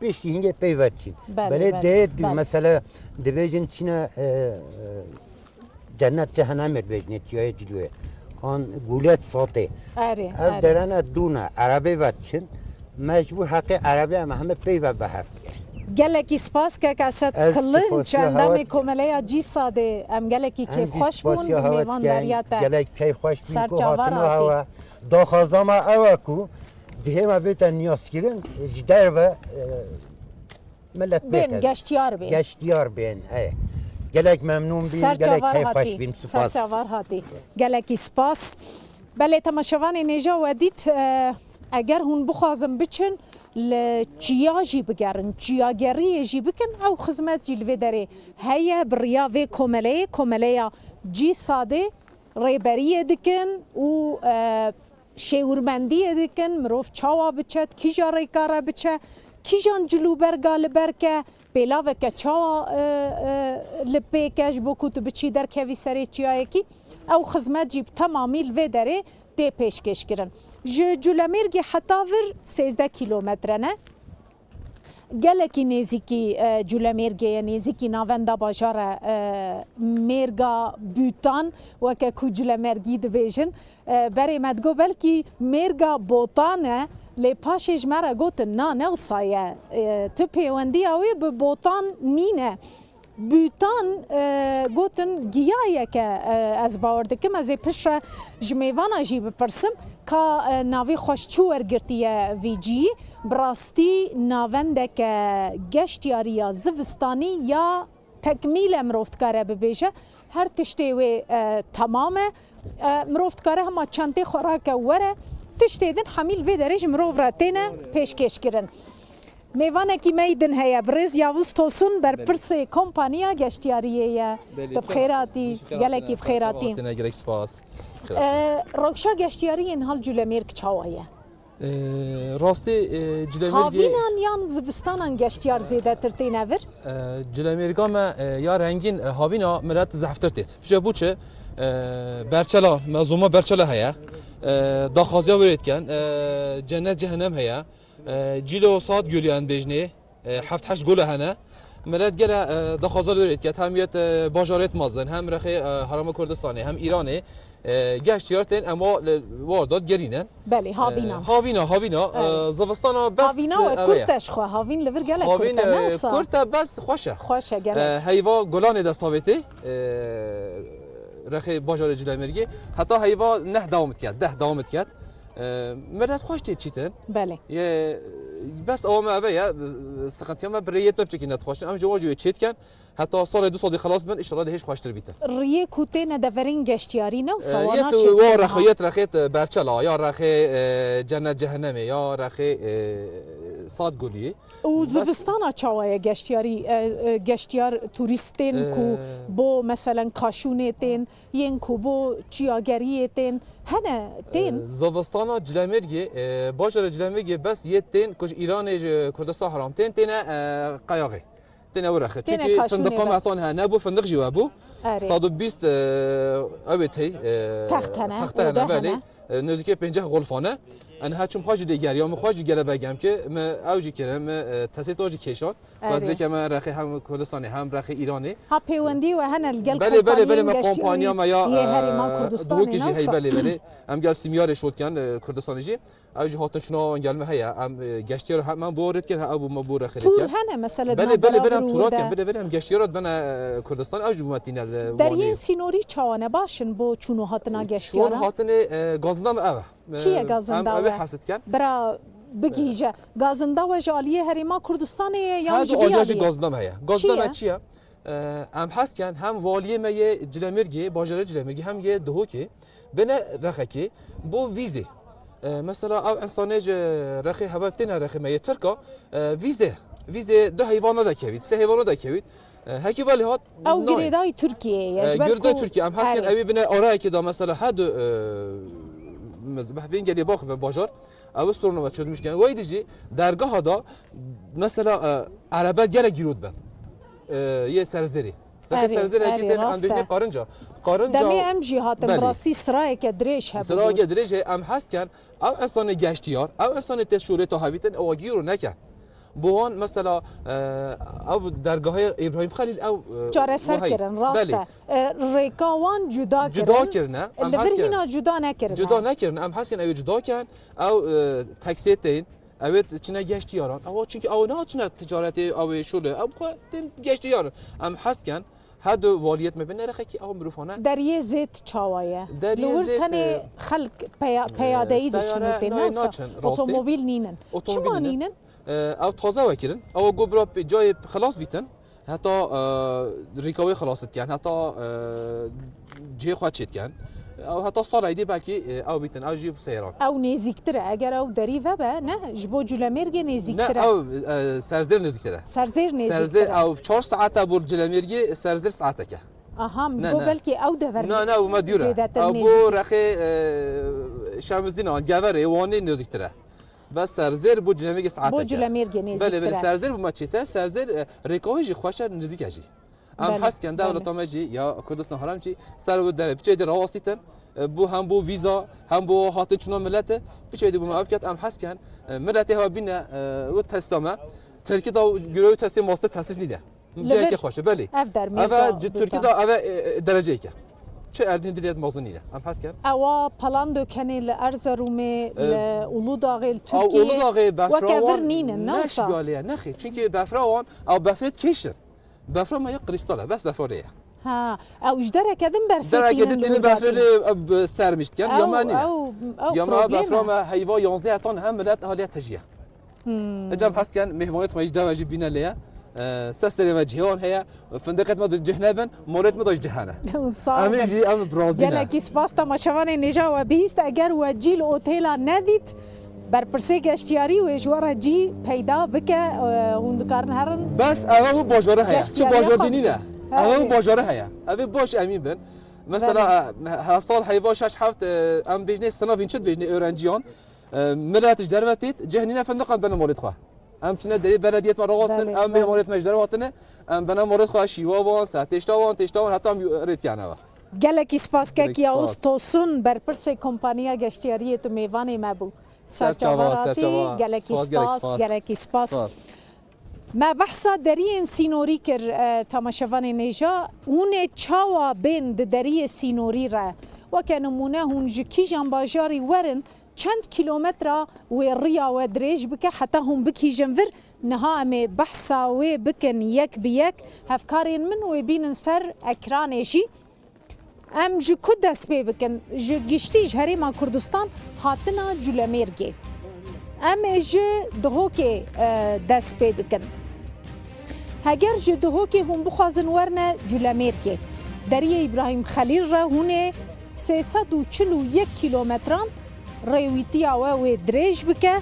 piştî hingê peyve diçin. Belê, Belê belê, dê dû belê. Mesela dibêjin çîne, e, e, cennet cehennemê dibêjinê çiyayê cilûyê. An gulet satê. Erê, Ev erê. Derene dûne, erebê ve diçin. Mecbûr heqê erebê em heme peyve bi hev bike. Gelekî spas kek Esed Ez Kilinç, spasiya endamê hewa dike. Komeleya Cîsadê. Em gelekî Em jî kêfxweş bûn, spasiya hewa mêvan dikin. Beriya te. Gelek keyfxweş bûn Ser ku çavar hatina hatî. Hewa. Daxwaza me ew e ku cihê me bête niyazkirin, ji derve, e, millet Bên, bête. Geştiyar bên. Geştiyar bên, he. Gelek memnûn bîn, Ser gelek çavar keyfxweş hatî. Bîn. Ser Spas. Çavar hatî. Gelekî spas. Belê temaşevanê nêja we dît, e, eger hûn bixwazin biçin, li çiya jî bigerin, çiyageriyê jî bikin, ew xizmet jî li vê derê heye, bi riya vê komeleyê, komeleya Cîsadê rêberiyê dikin û, e, şêwirmendiyê dikin, mirov çawa biçe, kîja rêka re biçe, kîjan cilûberga li ber ke, pêlaveke çawa, e, e, li pêk e, ji bo ku tu biçî derkevî serê çiyayekî, ew xizmet jî bi temamî li vê derê tê pêşkêşkirin. Ji Culemêrgê heta vir sêzdeh kîlometre ne. Gelekî nêzîkî, e, Culemêrgê ye, nêzîkî navenda bajara, e, mêrga Bûtan, weke ku Culemêrgî dibêjin. E, berê me digot belkî mêrga Botan e, lê paşê ji me re gotin, na, ne wisa ye. E, tu pêwendiya wê bi Botan nîne. Bûtan, e, gotin giyayeke, e, ez bawer dikim, ez ê piştre ji mêvana jî bipirsim, Ka, e, navê xweş çi wergirtiye vî cî? Bi rastî navendeke geştiyariya zivistanî ya tekmîle mirov dikare bibêje. Her tiştê wê, e, temam e. E, mirov dikare hema çentê xwe rake û were. Tiştê din hemî li vê derê ji mirov re têne pêşkêşkirin. Mêvanekî me yî din heye. Birêz Yavuz Tosun, berpirsê kompaniya geştiyariyê ye. Belê, Tu bi xêr hatî, gelekî bi xêr hatî. Gelek spas. E, rewşa geştiyariyê niha li Culemêrg çawa ye? E, rastî, e, Culemêrgê Havînan yan zivistanan geştiyar zêdetir têne vir? E, Culemêrga me, e, ya rengîn, e, havîna milet zehftir têt. Ji bo çi? E, berçela, me zoma berçela heye. E, daxwaziya wê dikin. E, cennet cehennem heye. E, cîlo saet gulî em bêjinê, e, heft heşt gule hene. Milet gele, e, daxwaza li wê diket, hem yet, e, bajarêt mezin, hem rexê, e, Herêma Kurdistanê, hem Îranê, e, geştiyar tên, em wa li war da gerînin. Belê, E, havîna. Havîna, havîna, e, Evet. Zivistana bes, Havîna e, we ev e. Kurt e ji xwe, havîn li vir gelek Havîn, kurt e, ne e, wisa? Kurt e, bes xweş e. Xweş e gelek. E, heyva gulanê dest havêtê, e, rexê bajarê Culemêrgê. Heta heyva neh dewam diket, deh dewam diket. E, milet xweş tê çîtin. Belê. Ye, bes awa me eve ye, sıkıntıya me bi rêyet me biçekî nedixweşin. Em ji wan jî wê çêtken. Heta salê du salî xelas bin, inşallah dê hêj xweştir bîtin. Riyê ku têne deverên geştiyarî ne wisa E, wana yet çêtir wa niha? Rexê, yet rexê, e, berçela, ya rexê, e, cennet cehennemê, ya rexê, e, sat gulî. Û Bes zivistana çawa ye geştiyarî, e, e, geştiyar turîstên ku E, bo meselen kaşûnê tên, yên ku bo çiyageriyê tên, hene tên? E, zivistana Cilemêrgê, e, bajarê Cilemêrgê bes yê tên ku ji Îranê, ji Kurdistan Heram tên, têne, e, Qeyaxê. Têne wira xwe. Têne Çünkü kaşûnê findiqa me bes. Heta niha nebû, findiq jî we bû. Erê. Sed û bîst, e, ew ê tey, e, Text hene, texte hene, ode belê. Hene. E, nêzîkê pênceh xulfane. Em ha çûm xwe jî lê geriya, min xwe jî gele begem ki, me ew jî kirin, me, e, tesît o jî kêşan. Erê. Wezirê ke me rexê hem Kurdistanê, hem rexê Îranê. Ha, pêwendî we hene li gel Belê, belê, belê, kompanyên me geştiyarî kompanya me ya, yê e, Herêma Kurdistanê, Duhokê jî hey, newsa? Belê, belê. Em gel Simyarê şot ken, e, Kurdistanê jî. Ew jî hatin çûna wan gel me heye. Em, e, geştiyar hem me bo red kin, he, ew bo me bo rexê red Tûr kin. Hene mesela Belê, belê, belê, em tûrat kin. Belê, belê, em geştiyar bene, e, Kurdistan, ew jî bo me tîne li Wanê. Deriyên sînorî çawa ne baş in bo çûn û hatina geştiyaran? Çûn û hatinê, e, gazinda me ev e. Çi ye gazinda we? Em ev ê hesit kin. Bira bigihîje. Gazinda we ji aliyê Herêma Kurdistanê ye yan ji vî aliyê? Her du aliya jî gazinda me heye. Gazinda me çi ye? E, em hez ken hem waliyê me yê Cilemêrgê, bajarê Cilemêrgê hem yê Duhokê bine rexekê bo vîzê. E, mesela ew insanê ji rexê heve têne rexê me yê Tirka, e, vîzê, vîzê du heyvan nadekevît, sê heyvan nadekevît. E, hekî belê hat Ew nayê. Girêdayî Tirkiyeyê ye, E, ji ber girêdayî ku Tirkiye. Em hez ken Erê. Ewê bine arayekê da mesela her du, e, mizbeh bên gelê baxivin bajar. Ew sorunu me çözmüş ken. Wey dijî dergaha da mesela, e, erebet gelek gîrot ben. E, yê serzerî. Rexê Erê, serzerî erê, hekî tên em rast e. Bêjnê qarinca. Qarinca Demê em jî hatin, Belê. Bi rastî sirayeke dirêj hebû. Sirayeke dirêj e, em hez ken. Ew insanê geştiyar, ew insanê te şûrê te havîtin, ew gîro neke. Bo wan mesela, e, ew dergahê Îbrahîm Xelîl ew, e, Çareser wahey. Kirin, rast Belê. E. E, rêka wan cuda kirin. Cuda kirine, em Li vir hez kin. Hîna cuda nekirine. Cuda nekirine, em hez kin ew ê cuda kin. Ew, e, teksê tên, ew ê çine geştiyaran. Ew çünkü ew ne çine ticaretê, ew ê şûlê. Ew xwe tên geştiyaran. Em hez kin. Her du waliyet me bine rexekî ew mirofane. Deriyê zêd çawa ye? Deriyê Li wir zêd, tenê e, xelk peya-, e, peyadeyî seyare diçin û tê, nayê ne wisa? Naçin, rastî. Otomobil nînin. Otomobil Çima nînin? Nînin? E, ew taze we kirin. Ew got bira pe-, cayê xilas bîtin. Heta, e, rîka wê xilas dikin. Heta, e, cihê xwe çêdikin. Ew heta sala êdî belkî, e, ew bîtin. Ew jî seyran. Ew nêzîktir e. Eger ew derî vebe, ne? Ji bo Culemêrgê nêzîktir e. Ne, ew, e, Serzêr nêzîktir e. Serzêr nêzîktir e. Serzêr ew çar saet e bo Culemêrgê, Serzêr saeteke. Aha, min Ne, got ne. Belkî ew dever Ne, ne, ew me dûr e. Zêdetir Ew nêzîk bo e. Rexê, e, Şemzdînan, Geverê, Wanê nêzîktir e. Bes Serzêr bo Culemêrgê saeteke. Bo Culemêrgê nêzîktir e. Belê, belê, Serzêr bo me çête, Serzêr, e, rêka wê jî xweş e, nêzîk e jî. Em Belê, hez ken belê. Dewleta me jî ya Kurdistan Herem jî ser wê derê piçê de rawastîtin. E, bo hem bo vîza, hem bo hatin çûna milete, piçê de bo me ev ket, em hez ken, e, miletê hewa bîne, e, wê tesîsa me. Tirkî da gure wê tesî maste tesîs nîde. Li Cihekê vir xweş e, belê. Ev dermê Eve da ci bû Tirkî da. Da eve, e, e, dereceyeke. Çi erdîn diliyet mazin nîne. Em hez ken. Ewa Palandökenê li Erzerumê, E, li Uludağê, li Ew Tirkiyê Uludağê weke befra vir wan nînin, ne wisa? Neşgaliye, nexê. Çünkü befra wan, ew befrêt kêşin. Befra me ya kristal e, bes befra lê ye. Ha, ew ji dereke din berfê Dereke tînin din li tînin wê berfê derê. Lê, e, bi ser mişt ken. Ew, Ya me nîne. ew, ew Ya me probleme. Berfê me heyva yanzdeh ton hem milet haliye tijiye. Hmm. Ecem hes ken mêhmanêt me ji deve jî bîne lê ye. E, sesterê me cihê wan heye. Findiqêt me di cih nebin, molêt me de ji cih hene. Sağ Em ê olun. Jî em bi razî ne. Gelekî spas temaşevanê nêja we bihîst. Eger we cî li otêla nedît, berpirsê geştiyarî wê ji we re cî peyda bike, e, hûn dikarin herin. Bes ev ew bajare heye. Çi Geştiyariya bajardî xwe nîne. Ev ew Evet. Bajare heye. Ev ê baş emîn bin. Mesela, Belê. E, her sal heyva şeş heft, e, em bêjnê sinavîn çi dibêjnê öğrenciyan. E, milet ji derve têt, cih nîne findiqan bene molêt xwe. Em çine derê belediyet me rawastin, Belê, em belê. Mêhmanêt me ji derve hatine, em bene molêt xwe şîwa wan, sertêşta wan, têşta wan, heta em rêt kene we. Gelekî spas Gelekî kek Yavuz spas. Tosun, berpirsê kompaniya geştiyariyê tu mêvanê me bû. Serçava, Serçava ratî, serçava. Gelekî Spas, gelek spas, spas. Gelekî spas. Spas. Me behsa deriyên sînorî kir, e, temaşevanê nêja. Hûn ê çawa bên di deriyê sînorî re? Weke nimûne hûn ji kîjan bajarî werin, çend kîlometra wê riya we dirêj bike heta hûn bikîjin vir? Niha em ê behsa wê bikin yek bi yek. Hevkarên min wê bînin ser ekranê jî. Em ji ku dest pê bikin? Ji giştî ji Herêma Kurdistan hatina Culemêrgê. Em ê ji Duhokê, e, dest pê bikin. Heger ji Duhokê hûn bixwazin werne Culemêrgê, deriyê Îbrahîm Xelîl re hûn ê sê sed û çil û yek kîlometran rêwîtiya we wê dirêj bike,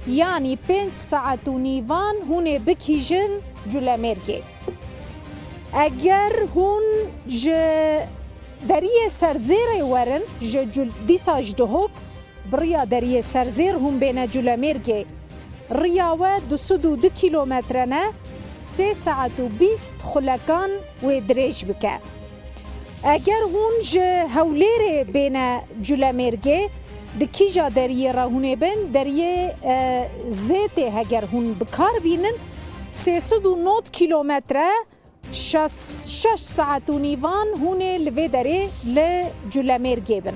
yanî pênc saet û nîvan hûn ê bikîjin Culemêrgê. Eger hûn ji deriyê Serzêrê werin, ji Cul-, dîsa ji Duhok, bi riya deriyê Serzêr hûn bêne Culemêrgê. Riya we du sed û du kîlometre ne, sê saet û bîst xulekan wê dirêj bike. Eger hûn ji Hewlêrê bêne Culemêrgê, di kîja deriyê re hûn ê bin, deriyê, e, Zêtê heger hûn bi kar bînin, sê sed û nod kîlometre, şeş, şeş saet û nîvan hûn ê li vê derê li Culemêrgê bin.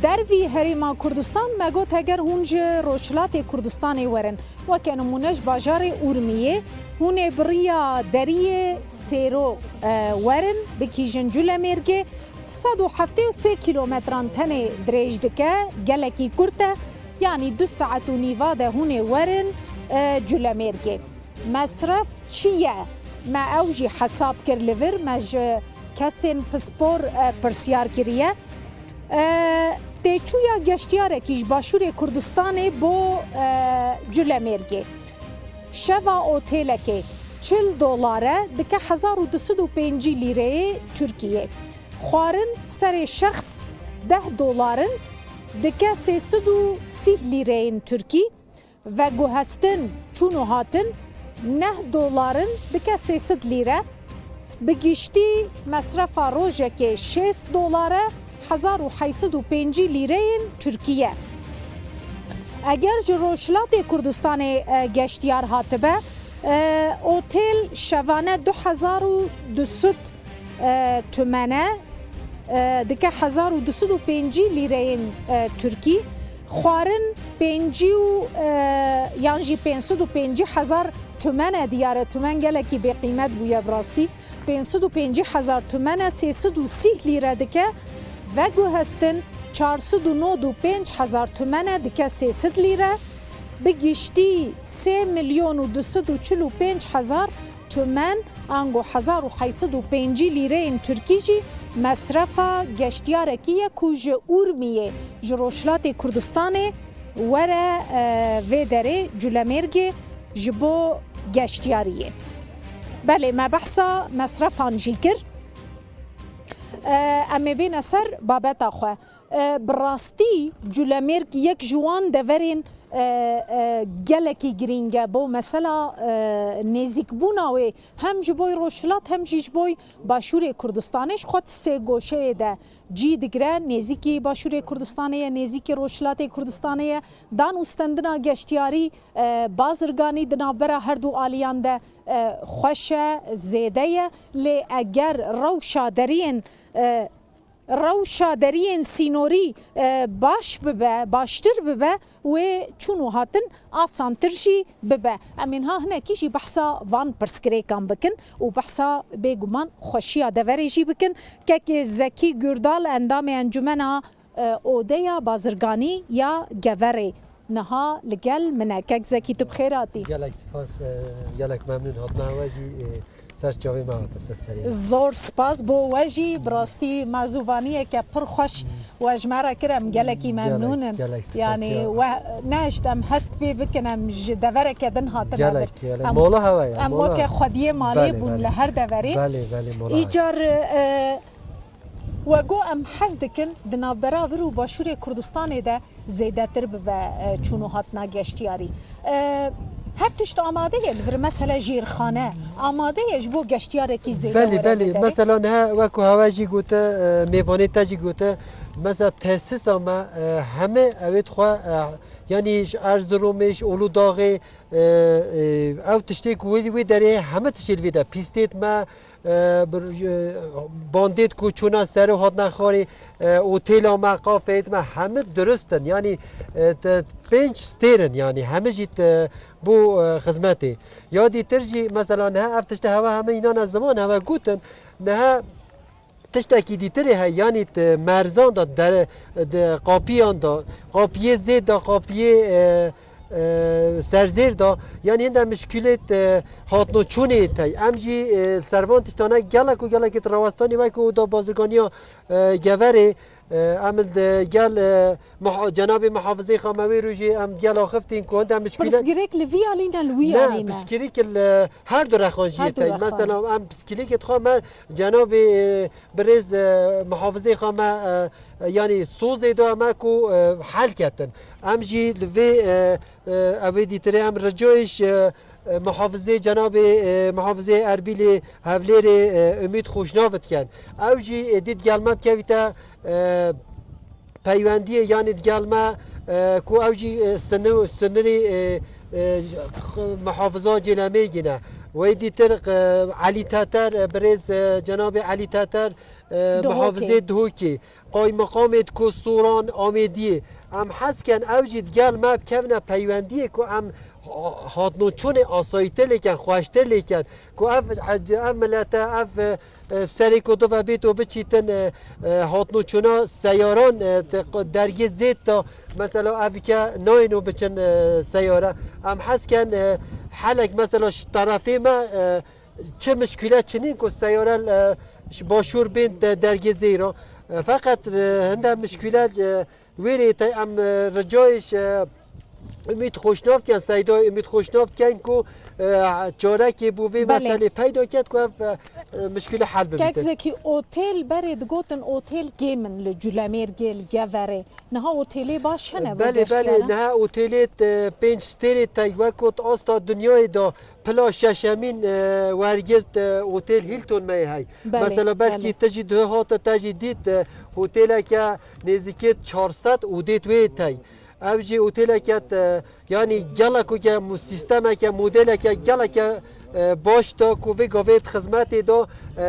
Dervî Herêma Kurdistan, me got heger hûn ji Rojhilatê Kurdistanê werin, weke nimûne ji bajarê Urmiyê, hûn ê bi riya deriyê Sêro, e, werin, bikîjin Culemêrgê, sed û heftê û sê kîlometran tenê dirêj dike, gelekî kurt e, yanî du saet û nîva de hûn ê werin, e, Culemêrgê. Mesref çi ye? Me ew jî hesab kir li vir, me ji kesên pispor, e, pirsyar kiriye. E, têçûya geştiyarekî ji Başûrê Kurdistanê bo, e, Culemêrgê. Şeva otêlekê çil dolar e, dike hezar û du sed û pêncî lîreyê Tirkiyê. Xwarin serê şexs deh dolar in, dike sê sed û sî lîreyên Tirkî. Veguhestin, çûn û hatin, neh dolar in, dike sê sed lîre. Bi giştî mesrefa rojekê şêst dolar e, hezar û heyt sed û pêncî lîreyên Tirkî ye. Eger ji Rojhilatê Kurdistanê, e, geştiyar hatibe, e, otêl şevane du hezar û du sed e, tümene, e, dike hezar û du sed û pêncî lîreyên, e, Tirkî. Xwarin pêncî û, e, yan jî pênc sed û pêncî hezar tümene, diyar e, tümen gelekî bêqîmet bûye bi rastî. Pênc sed û pêncî hezar tümene, sê sed û sî lîre dike. Veguhestin çar sed û nod û pênc hezar tümene, dike sê sed lîre. Bi giştî sê milyon û du sed û çil û pênc hezar tümen, ango hezar û heyt sed û pêncî lîreyên Tirkî jî mesrefa geştiyarekî ye ku ji Urmiyê, ji Rojhilatê Kurdistanê were, e, vê derê Culemêrgê ji bo geştiyariyê. Belê, me behsa mesrefan jî kir. E, em ê bêne ser babeta xwe. E, bi rastî Culemêrg yek ji wan deverên, e, e, gelekî girîng e bo mesela, e, nêzîkbûna wê hem ji bo Rojhilat hem jî ji bo Başûrê Kurdistanê. Ji xwe di sê goşeyê de cî digire, nêzîkî Başûrê Kurdistanê ye, nêzîkî Rojhilatê Kurdistanê ye. Dan û stendina geştiyarî, e, bazirganî di navbera her du aliyan de, e, xweş e, zêde ye. Lê eger rewşa deriyên, e, rewşa deriyên sînorî, e, baş bibe, baştir bibe, wê çûn û hatin asantir jî bibe. Em ê niha hinekî jî behsa van pirsgirêkan bikin û behsa bêguman xweşiya deverê jî bikin. Kekê Zekî Gurdal, endamê Encumena, e, Odeya Bazirganî ya Geverê, niha li gel min e. Kek Zekî, tu bi xêr hatî. Gelek spas, e, gelek memnûn hatina we jî, e, ser çavê me hate ser serê. Zor spas bo we jî, bi rastî mezûvaniyeke pir xweş we ji me re kir, em gelekî memnûn in. Gelek, gelek spas. Yanî ya, we nehişt em hest pê bikin, em ji devereke din hatine vir. Gelek, gelek. Em, mola hewe ye, em mola weke xwediyê malê, belê, bûn, belê, li her deverê. Belê, belê, mola hewe. Îcar, e, we got em hez dikin di navbera vir û başûrê Kurdistanê de zêdetir bibe, e, çûn û hatina geştiyarî. E, her tişt amade ye li vir, mesela jêrxane amade ye ji bo geştiyarekî zêde. Belê, were belê. Vê derê. Mesela niha wek ku hewe jî gote, e, mêvanê te jî gote, mesela tesisa me, e, heme ew ê dixwe, e, yanî ji Erziromê, ji Ulûdaxê, e, e, ew tiştê ku wê, wê derê heme tiştê li vê de pîstêt me, e, bir, e, bandêt ku çûna ser û hatina xwarê, e, otêla me, kafeyêt me, hemî dirust in. Yanî, e, te, pênc stêr in, yanî hemî jî te bo, e, xizmetê. Ya dîtir jî, mesela niha ev tiştê hewe hemî înan ez ziman hewe gotin, niha tiştekî dîtirê heye, yanî di merzan de, dere, di qapiyan de, qapiyê zêd de, qapiyê, e, e, serzêr de, yanî hinde mişkîlêt, e, hatnoçûnê tey. Em jî, e, ser van tiştane gelek û gelekî di rawestanî wek oda bazirganiya, e, Geverê, e, em li gel, e, muha-, cenabê muhafizê xwe me wê rojê em gel axiftin ku hinde mişkîle. Pirsgirêk li vî alî ne li wî alî ne? Ne, pirsgirêk li her du rexan jî tey. Her du rexan. Mesela em pirsgirêkê dixwe me cenabê, e, birêz, e, muhafizê xwe me, e, e, yanî sozê da me ku, e, hel ketin. Em jî li vê, e, e, ew ê dîtirê em ricayê ji, e, muhafizê cenabê, e, muhafizê Erbîlê Hevlêrê, e, Umît Xoşnav dikin. Ew jî, e, dît gel me bikevîte, e, peywendiyê, yanî digel me, e, ku ew jî, e, sini-, sinirî, e, e, muhafiza Cêlemêrgê ne. Wê dîtir, e, Elî Teter, e, birêz, e, cenabê Elî Teter, e, Duhokê. Muhafizê Duhokê, qaymeqamê ku Soran Amêdiyê. Em hez ken ew jî digel me bikevine peywendiyê ku em ha-, hatnoçûnê asayîtir lêken, xweştir lêken. Ku ev, ev milete, ev, e, e, serê ku dive bêt û biçîtin, e, e, hatnoçûna seyaran, e, te-, dergê zêd de, mesela ev ke nayên û biçin, e, seyare. Em hez ken, e, helek mesela ji terefê me, e, çi mişkîle çinîn ku seyare, e, ji başûr bên de dergê zêd re. E, feqet, e, hinde mişkîle, e, Wê rê te em, e, ricayê ji, e, Umît Xoşnav dikin, Seyda Umît Xoşnav dikin ku, e, çarekê bo vê, belê, meselê peyda ket ku ev, e, e, mişkîle hel bibîtin. Kek Zekî, otêl berê digotin otêl kêm in li Culemêrgê, li Geverê. Niha otêlê baş hene bo, belê, belê, geştiyaran? Niha otêlê te pênc stêrê tey wek ku di asta dinyayê de pila şeşemîn, e, wergirt, e, otêl Hilton me yê hey. Belê, mesela belkî, belê, te jî duhê hate te jî dît, e, otêleke nêzîkê çar sed odê wê tey. Ev jî otêleke te, yanî gelek weke mu-, sîstemeke, modeleke geleke, e, baş da ku vê gavê di xizmetê da, e,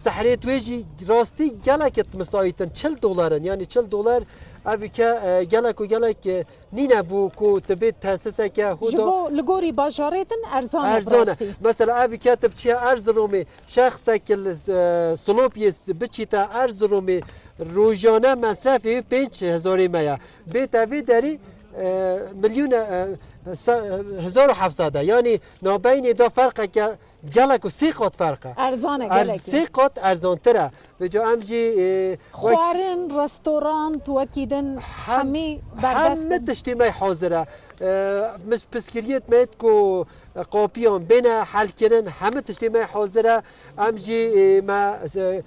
sehrê wê jî rastî geleke di misaît in, çil dolar in. Yanî çil dolar ev ülke, e, gelek û gelek, e, nîne bû ku tu bê tesiseke hû da. Ji bo li gorî bajarê din erzan e, erzan e, bi rastî. Mesela ev ülke tu biçiye Erziromê, şexsek li, e, Silopiyê s-, biçîte Erziromê, rojane mesrefê wî pênc hezarê me ye. Bête vê derî, e, milyûn, e, se-, hezar û heft sed e. Yanî nabeynê de ferqeke gelek û sê qat ferq e. Erzan e, er-, gelekî. Sê qat erzantir e. Vêca em jî, e, wek xwarin, restorant, wekî din hem-, hemî berdest in. Hemî tiştê me hazir e. E, mis-, piskiriyet me yê ku qapiyan bêne helkirin, hemî tiştê me hazir e. Em jî, e, me, e,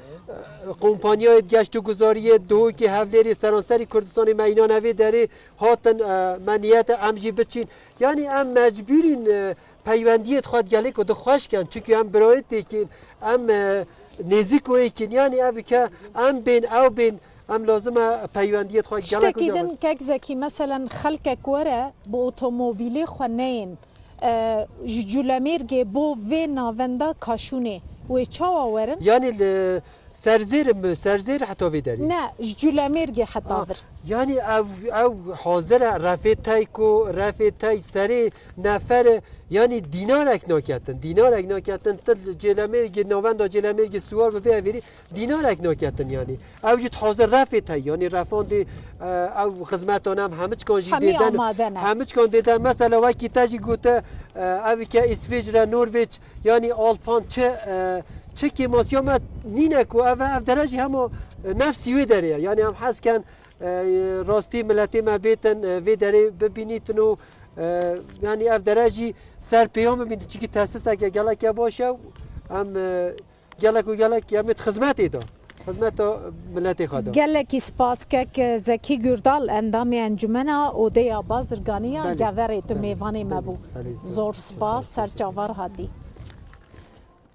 kompanyayê geşt û guzariyê Duhokê, Hevlêrê, seranserî Kurdistanê me înan evê derê hatin, e, me niyet e em jî biçîn. Yanî em mecbûrîn, e, peywendiyê xwe gelê ku dixweş ken. Çunkî em birayê têkin, em, e, nêzik wê kin. Yanî ev ke em bên, ew bên, em lazim e peywendiyê xwe gelek. Tiştekî din, kek Zekî, meselen xelkek were bi otomobîlê xwe neyên, e, ji Culemêrgê bo vê navenda Kaşûnê, wê çawa werin? Yanî li Serzêr mi, serzêr heta vê derê. Ne, ji Culemêrgê heta Ha, vir. Yanî ew, ew hazir e, refê tey ku, refê tey serê nefer e, yanî dînarek naketin, dînarek naketin, til Cêlemêrgê, navenda Cêlemêrgê siwar bibe evêrî, dînarek naketin yanî. Ew jî hazir refê tey, yanî refan dê, e, ew xizmetan em hemiçkan jî Hemî dêden, amade ne. Hemiçkan dêden, mesela wekî te jî gote, e, ev ke Îsvîcre, Norveç, yanî Alpan çi, e, çi kêmasiya me nîne ku ev, ev dere jî hema, e, nefsî wê derê ye. Yanî em hez ken, e, rastî miletê me bêtin, e, vê derê bibînîtin û, e, yanî ev dere jî ser pêyan bibînîtin. Çikî tesiseke geleke baş e û em, e, gelek û gelek em ê di xizmetê de. Xizmeta miletê xwe de. Gelekî spas kek Zekî Gurdal, endamê Encumena Odeya Bazirganiya Belê, Geverê, tu belê, mêvanê me belê, bû. Belê, Zor spas, ser çavar hatî.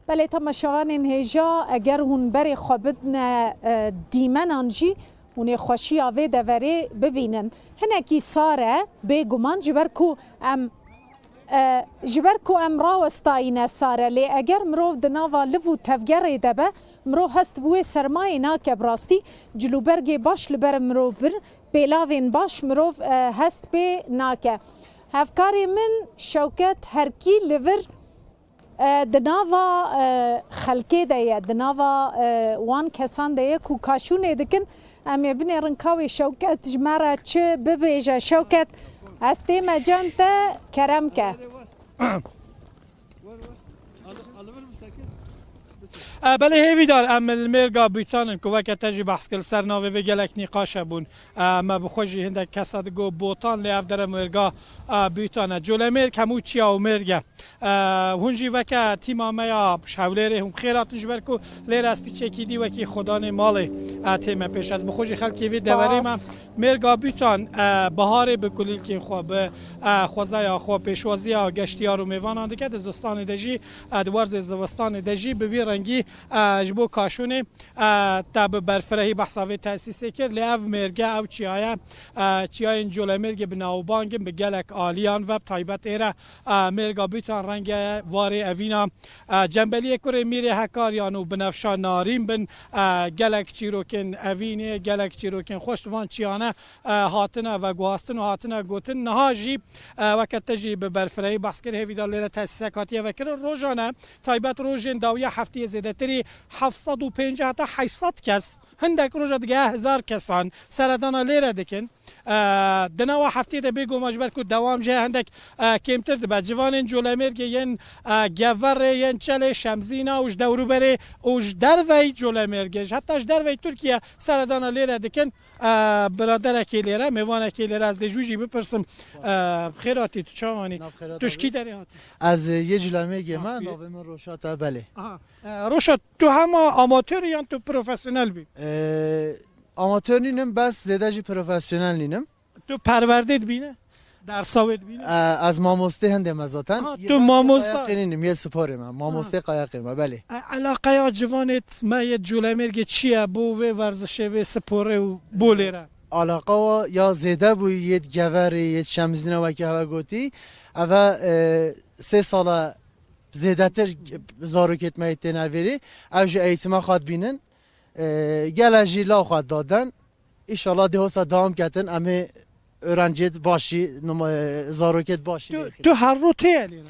Belê, temaşevanên hêja, eger hûn berê xwe bidine, e, dîmenan jî, hûn ê xweşiya vê deverê bibînin. Hinekî sar e, bêguman, ji ber ku em, e, ji ber ku em rawestayîne sar e, lê eger mirov di nava liv û tevgerê de be, mirov hest bi wê sermayê nake, bi rastî cilûbergê baş li ber mirov bir, pêlavên baş mirov, e, hest pê nake. Hevkarê min Şewket Herkî li vir E, di nava, e, xelkê de ye, di nava, e, wan kesan de ye ku kaşûnê dikin. Em ê binêrin ka wê Şewket ji me re çi bibêje. Şewket, ez tême cem te, kerem ke. E, belê hêvîdar, em li mêrga Bûtan in ku weke te jî behs kir, li ser navê vê gelek nîqaş hebûn. E, me bi xwe jî hindek kesa digot Botan, lê ev dere mêrga, e, Bûtan e. Colemêrg hemû çiya û mêrg e. E, hûn jî weke tîma me ya ji Hewlêrê hûn bi xêr hatin, ji ber ku lêre ez piçekî dî wekî xwedanê malê, e, tême pêş. Ez bi xwe jî xelkê vê deverê me. Spas. Mêrga Bûtan, e, biharê bi kulîlkên xwe, bi, e, xwezaya xwe, pêşwaziya geştiyar û mêvanan dike. Di zivistanê de jî, e, di werzê zivistanê de jî bi vî rengî, e, ji bo kaşûnê, e, te bi berfirehî behsa vê tesîsê kir. Lê ev mêrge, ew çiya ye, e, çiyayên Colemêrgê bi navbang in, bi gelek aliyan ve, bi taybet êre, e, mêrga Bûtan renge warê evîna, e, Cembeliyê Kurê Mîrê Hekariyan û Binefşa Narîn bin, e, gelek çîrokên evînê, gelek çîrokên xweş di van çiyane, e, hatine veguhastin û hatine gotin. Niha jî, e, weke te jî bi berfirehî behs kir, hêvîdar lêre tesîsek hatiye vekirin. Rojane, taybet rojên dawiya heftiyê zêdetirî heft sed û pêncî heta heşt sed kes, hindek roja digehe hezar kesan seredana lêre dikin. E, di nava heftiyê de bêguman ji ber ku dewam jî hindek, e, kêmtir dibe. Civanên Colemêrgê yên, e, Geverê, yên Çelê, Şemzîna û ji dewrûberê û ji derveyî Colemêrgê, ji heta ji derveyî Tirkiye seredana lêre dikin. E, biraderekê lêre, mêvanekê lêre, ez dê ji wî jî bipirsim. E, bi xêr hatî, tu çawanî? Nav xêra Tu ji kî derê hatî? Ez, e, yê Colemêrgê me, Ha, tu yê- navê min Roşat e, belê. Aha. E, Roşat, tu hema amatör î yan tu profesyonel bî? E, amatör nînim, bes zêde jî profesyonel nînim. Tu perwerdê dibîne? Dersa wê dibîne? E, ez mamostê hindê me zaten. Ha, Yê tu ben mamosta. Qayaqê nînim, yê sporê me. Mamostê Ha. Qayaqê me, belê. E, eleqeya civanêt me yê Colemêrgê çi ye bo vê werzişê, vê sporê û bo lêre? Alaqa wa ya zêde bû yê Geverê, yê Şemzîna wekî heve gotî. Eve, e, sê sala zêdetir zarokêt me yê têne vêrî. Ew jî eğitime xwe dibînin. E, gele jî la xwe daden. Înşallah dê hosa dewam ketin, em ê öğrenciyêt başî, numa-, e, zarokêt başî Tu, dêrixin. Tu her ro tê lêre?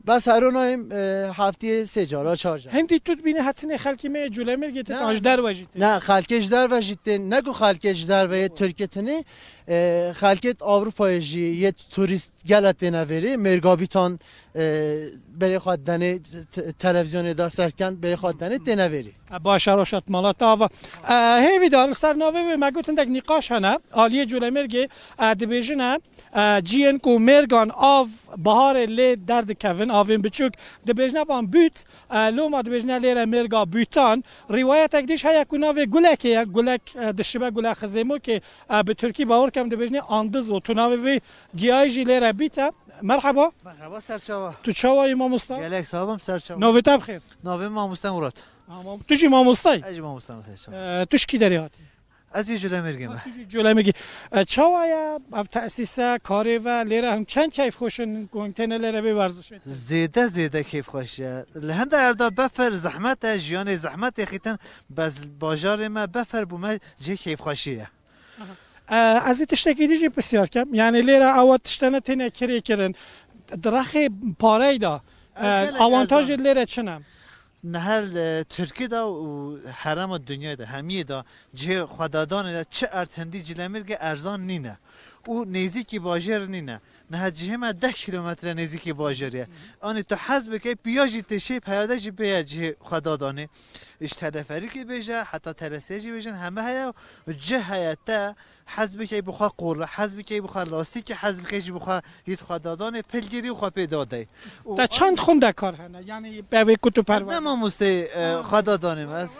Bes her ro nayêm, e, heftiyê sê cara, çar cara. Hindî tu dibîne hetinê xelkî me yê Colemêrgê tê, Ne. An ji derve jî tê? Ne, xelkê ji derve jî tên, ne ku xelkê ji derve yê Tirkiyê tenê, e, xelkêt Avrupayê jî yê turîst gele têne vêrî, mêrga Bîtan, e, berê xwe denê, te-, televizyonê de serken berê xwe denê têne vêrî. E, baş e, Roşat, mala te ava. E, hêvîdar, li ser navê wê me got hindek nîqaş hene. Aliyê Colemêrgê, e, dibêjine, e, ciyên ku mêrgan av biharê lê derdikevin, avên biçûk, dibêjine van bût, e, loma dibêjine lêre mêrga bûtan. Rîwayetek dîş heye ku navê gulekê ye, gulek, e, dişibe gule xizêmokê, e, bi tirkî bawer kem dibêjine andiz û tu navê vê giyayê jî lêre bît e. Merhaba. Merhaba, serçava. Tu çawa yî mamosta? Gelek sax bim, serçava. Navê te bi xêr? Navê mamoste Murat. Ha, mam-, tu jî mamosta yî? Ez jî mamosta me, serçava. E, tu ji kî derê hatî? Ez jî Colemêrgê me. Tu jî Colemêrgê. E, çawa ye ev tesîse, karê ve lêre hûn çend keyfxweş in ku hûn têne lêre vê werzişê? Zêde, zêde keyfxweş e. Li hinde erda befer zehmet e, jiyanê zehmetê xîtin, bes bajarê me befer bû me cihê keyfxweşî ye. Aha. E, ez ê tiştekî dî jî pisyar kem. Yani lêre ewa tiştene têne kirê kirin. Di rexê parey de, e, gelek awantajê erzan. Lêre çi ne? Niha li Tirkî de û herema dinyayê de, hemiyê de cihê xwedadonê de çi erd hindî Colemêrgê erzan nîne û nêzîkî bajêr nîne. Niha cihê me deh kîlometre nêzîkî bajêr ye. Anî tu hez bikey, piya jî tê şê, peyade jî bêye cihê xwedadonê. Ji teleferîkê bêje, heta teresiyê jî bêjin, heme heye û cih heye te hez bikey bi xwe qol, hez bikey bi xwe lastîkê, hez bikey jî bi xwe yît xwedadonê, pil girî û xwe pê dadey. Û Te çend xwendekar hene? Yani bevê ku tu Ez ne perwer. Mamosteyê, e, xwedadonê me ez.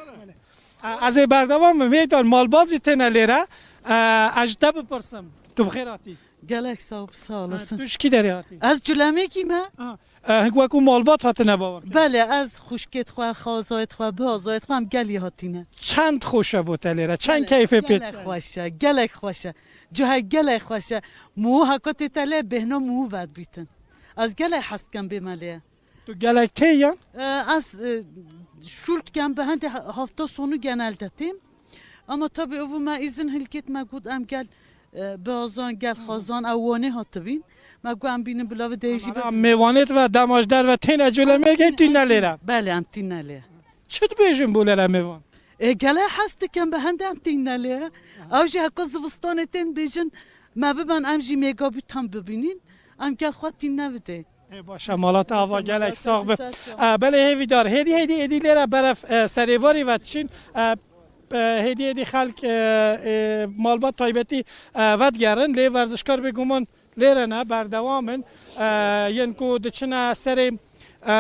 E, ez ê berdewam bim. Hêdar malbat jî têne lêre. E, ez ji te bipirsim. Tu bi xêr hatî. Gelek sağ ol, sağ olasın. Ha, tu ji kî derê hatî? Ez Colemêrgê me. Ha. E, hing wekû malbat hatine bawer kirin? Belê, ez xwişkêt xwe, xazayêt xwe, biazayêt xwe em gelî hatîne. Çend xweş e bo te lêre? Çend Gelek, keyfê pê gelek dikeve? Xweş e, gelek xweş e. Cihê gelek xweş e. Mû heko tê te lê bêhna mû vedbîtin. Ez gelek hez dikim bême lê. Tu gelek tê yan? E, ez, e, şûl dikim, bi hindê he-, hefta sonu genelde têm. Ama tabii ev me îzin hilkêt, me got em gel, e, biazan, gel xazan, ew Wanê hatibîn. Me got em bînin bila vê deyê jî Ama be- mêvanêt ve dema ji derve têne Colemêrgê tîne lêre. Belê, em tîne lê. Çi dibêjin bo lêre mêvan? E, gelek hez dikim, bi hindê em tîne lê. Ew jî heko zivistanê tên bêjin, me biben em jî mêgabîtan bibînin. Em gel xwe tîne bidê. Ê, baş e, mala te ava gelek sax be. E, belê hêvîdar. Hêdî, hêdî, hêdî lêre beref, e, serêvarî ve diçin. E, e, hêdî, hêdî xelk, e, e, malbat taybetî, e, vedigerin. Lê werzişkar bêguman lêre ne, berdewam in. E, yên ku diçine serê, e,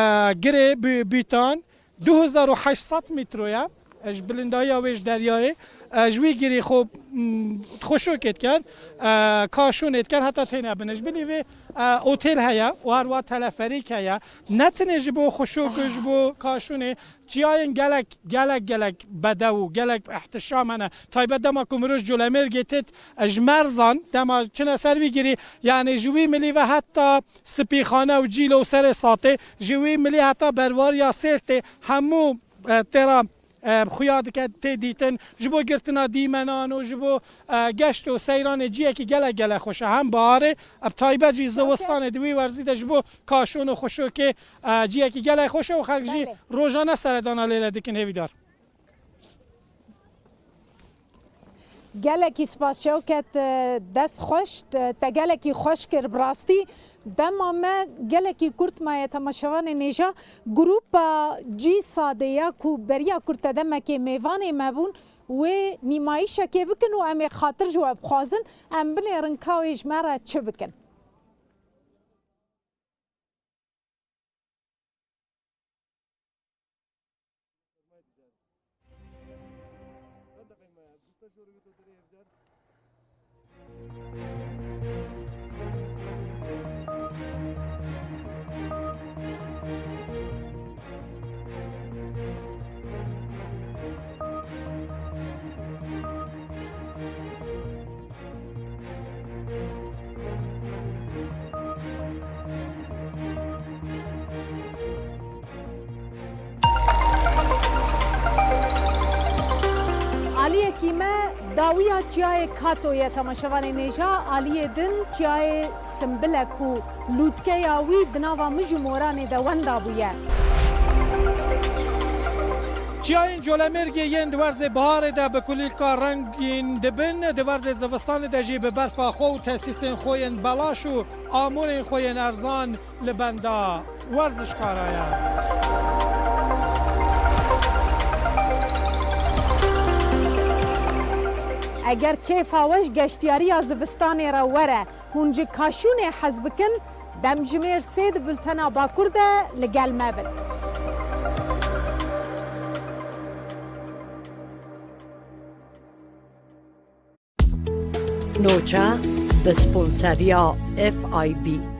girê bî-, bîtan. Du hezar û heşt sed metro ye. E, ji bilindahiya wê ji deryayê, e, ji wî girî xwe, m, xweşokê dikin, e, kaşûnê dikin, heta têne bin. Ji bilî vê, e, otêl heye û her wa teleferîk heye. Ne tenê ji bo xweşok û ji bo kaşûnê, çiyayên gelek, gelek, gelek bedew û gelek ihtişam hene. Taybet dema ku mirov ji Colemêrgê têt, e, ji Merzan, dema çine ser vî girî, yani ji wî milî ve heta Spîxane û Cîlo û Serê Satê, ji wî milî heta Berwariya Sêrtê, hemû, e, têra, e, xuya dike tê dîtin. Ji bo girtina dîmenan û ji bo, e, geşt û seyranê ciyekî gelek gelek xweş e. Hem biharê, e, bi taybet jî zivistanê di wî werzî de ji bo kaşûn û xweşokê, e, ciyekî gelek xweş e û xelk jî Belê. Rojane seredana lêre dikin hêvîdar. Gelekî spas Şewket, e, dest xweş, te, te gelekî xweş kir bi rastî. Dema me gelekî kurt maye temaşevanê nêja. Grupa Cî Sadê ya ku beriya ku te demekê mêvanê me bûn, wê nîmayîşekê bikin û em ê xatir ji we bixwazin, em binêrin ka wê ji me re çi bikin. Aliyekî me dawiya çiyayê Kato ye, temaşevanê nêja, aliyê din çiyayê Simbilek û lûtkeya wî di nava mij û moranê de wenda bûye. Çiyayên Colemêrgê yên di werzê biharê de bi kulîlka rengîn dibin, di werzê zivistanê de jî bi berfa xwe û tesîsên xwe yên belaş û amûrên xwe yên erzan li benda werzişkara ye. Eger kêfa we ji geştiyariya zivistanê re were, hûn ji kaşûnê hez bikin, demjimêr sê di bultena Bakur de li gel me bin. Noça bi sponseriya F I B.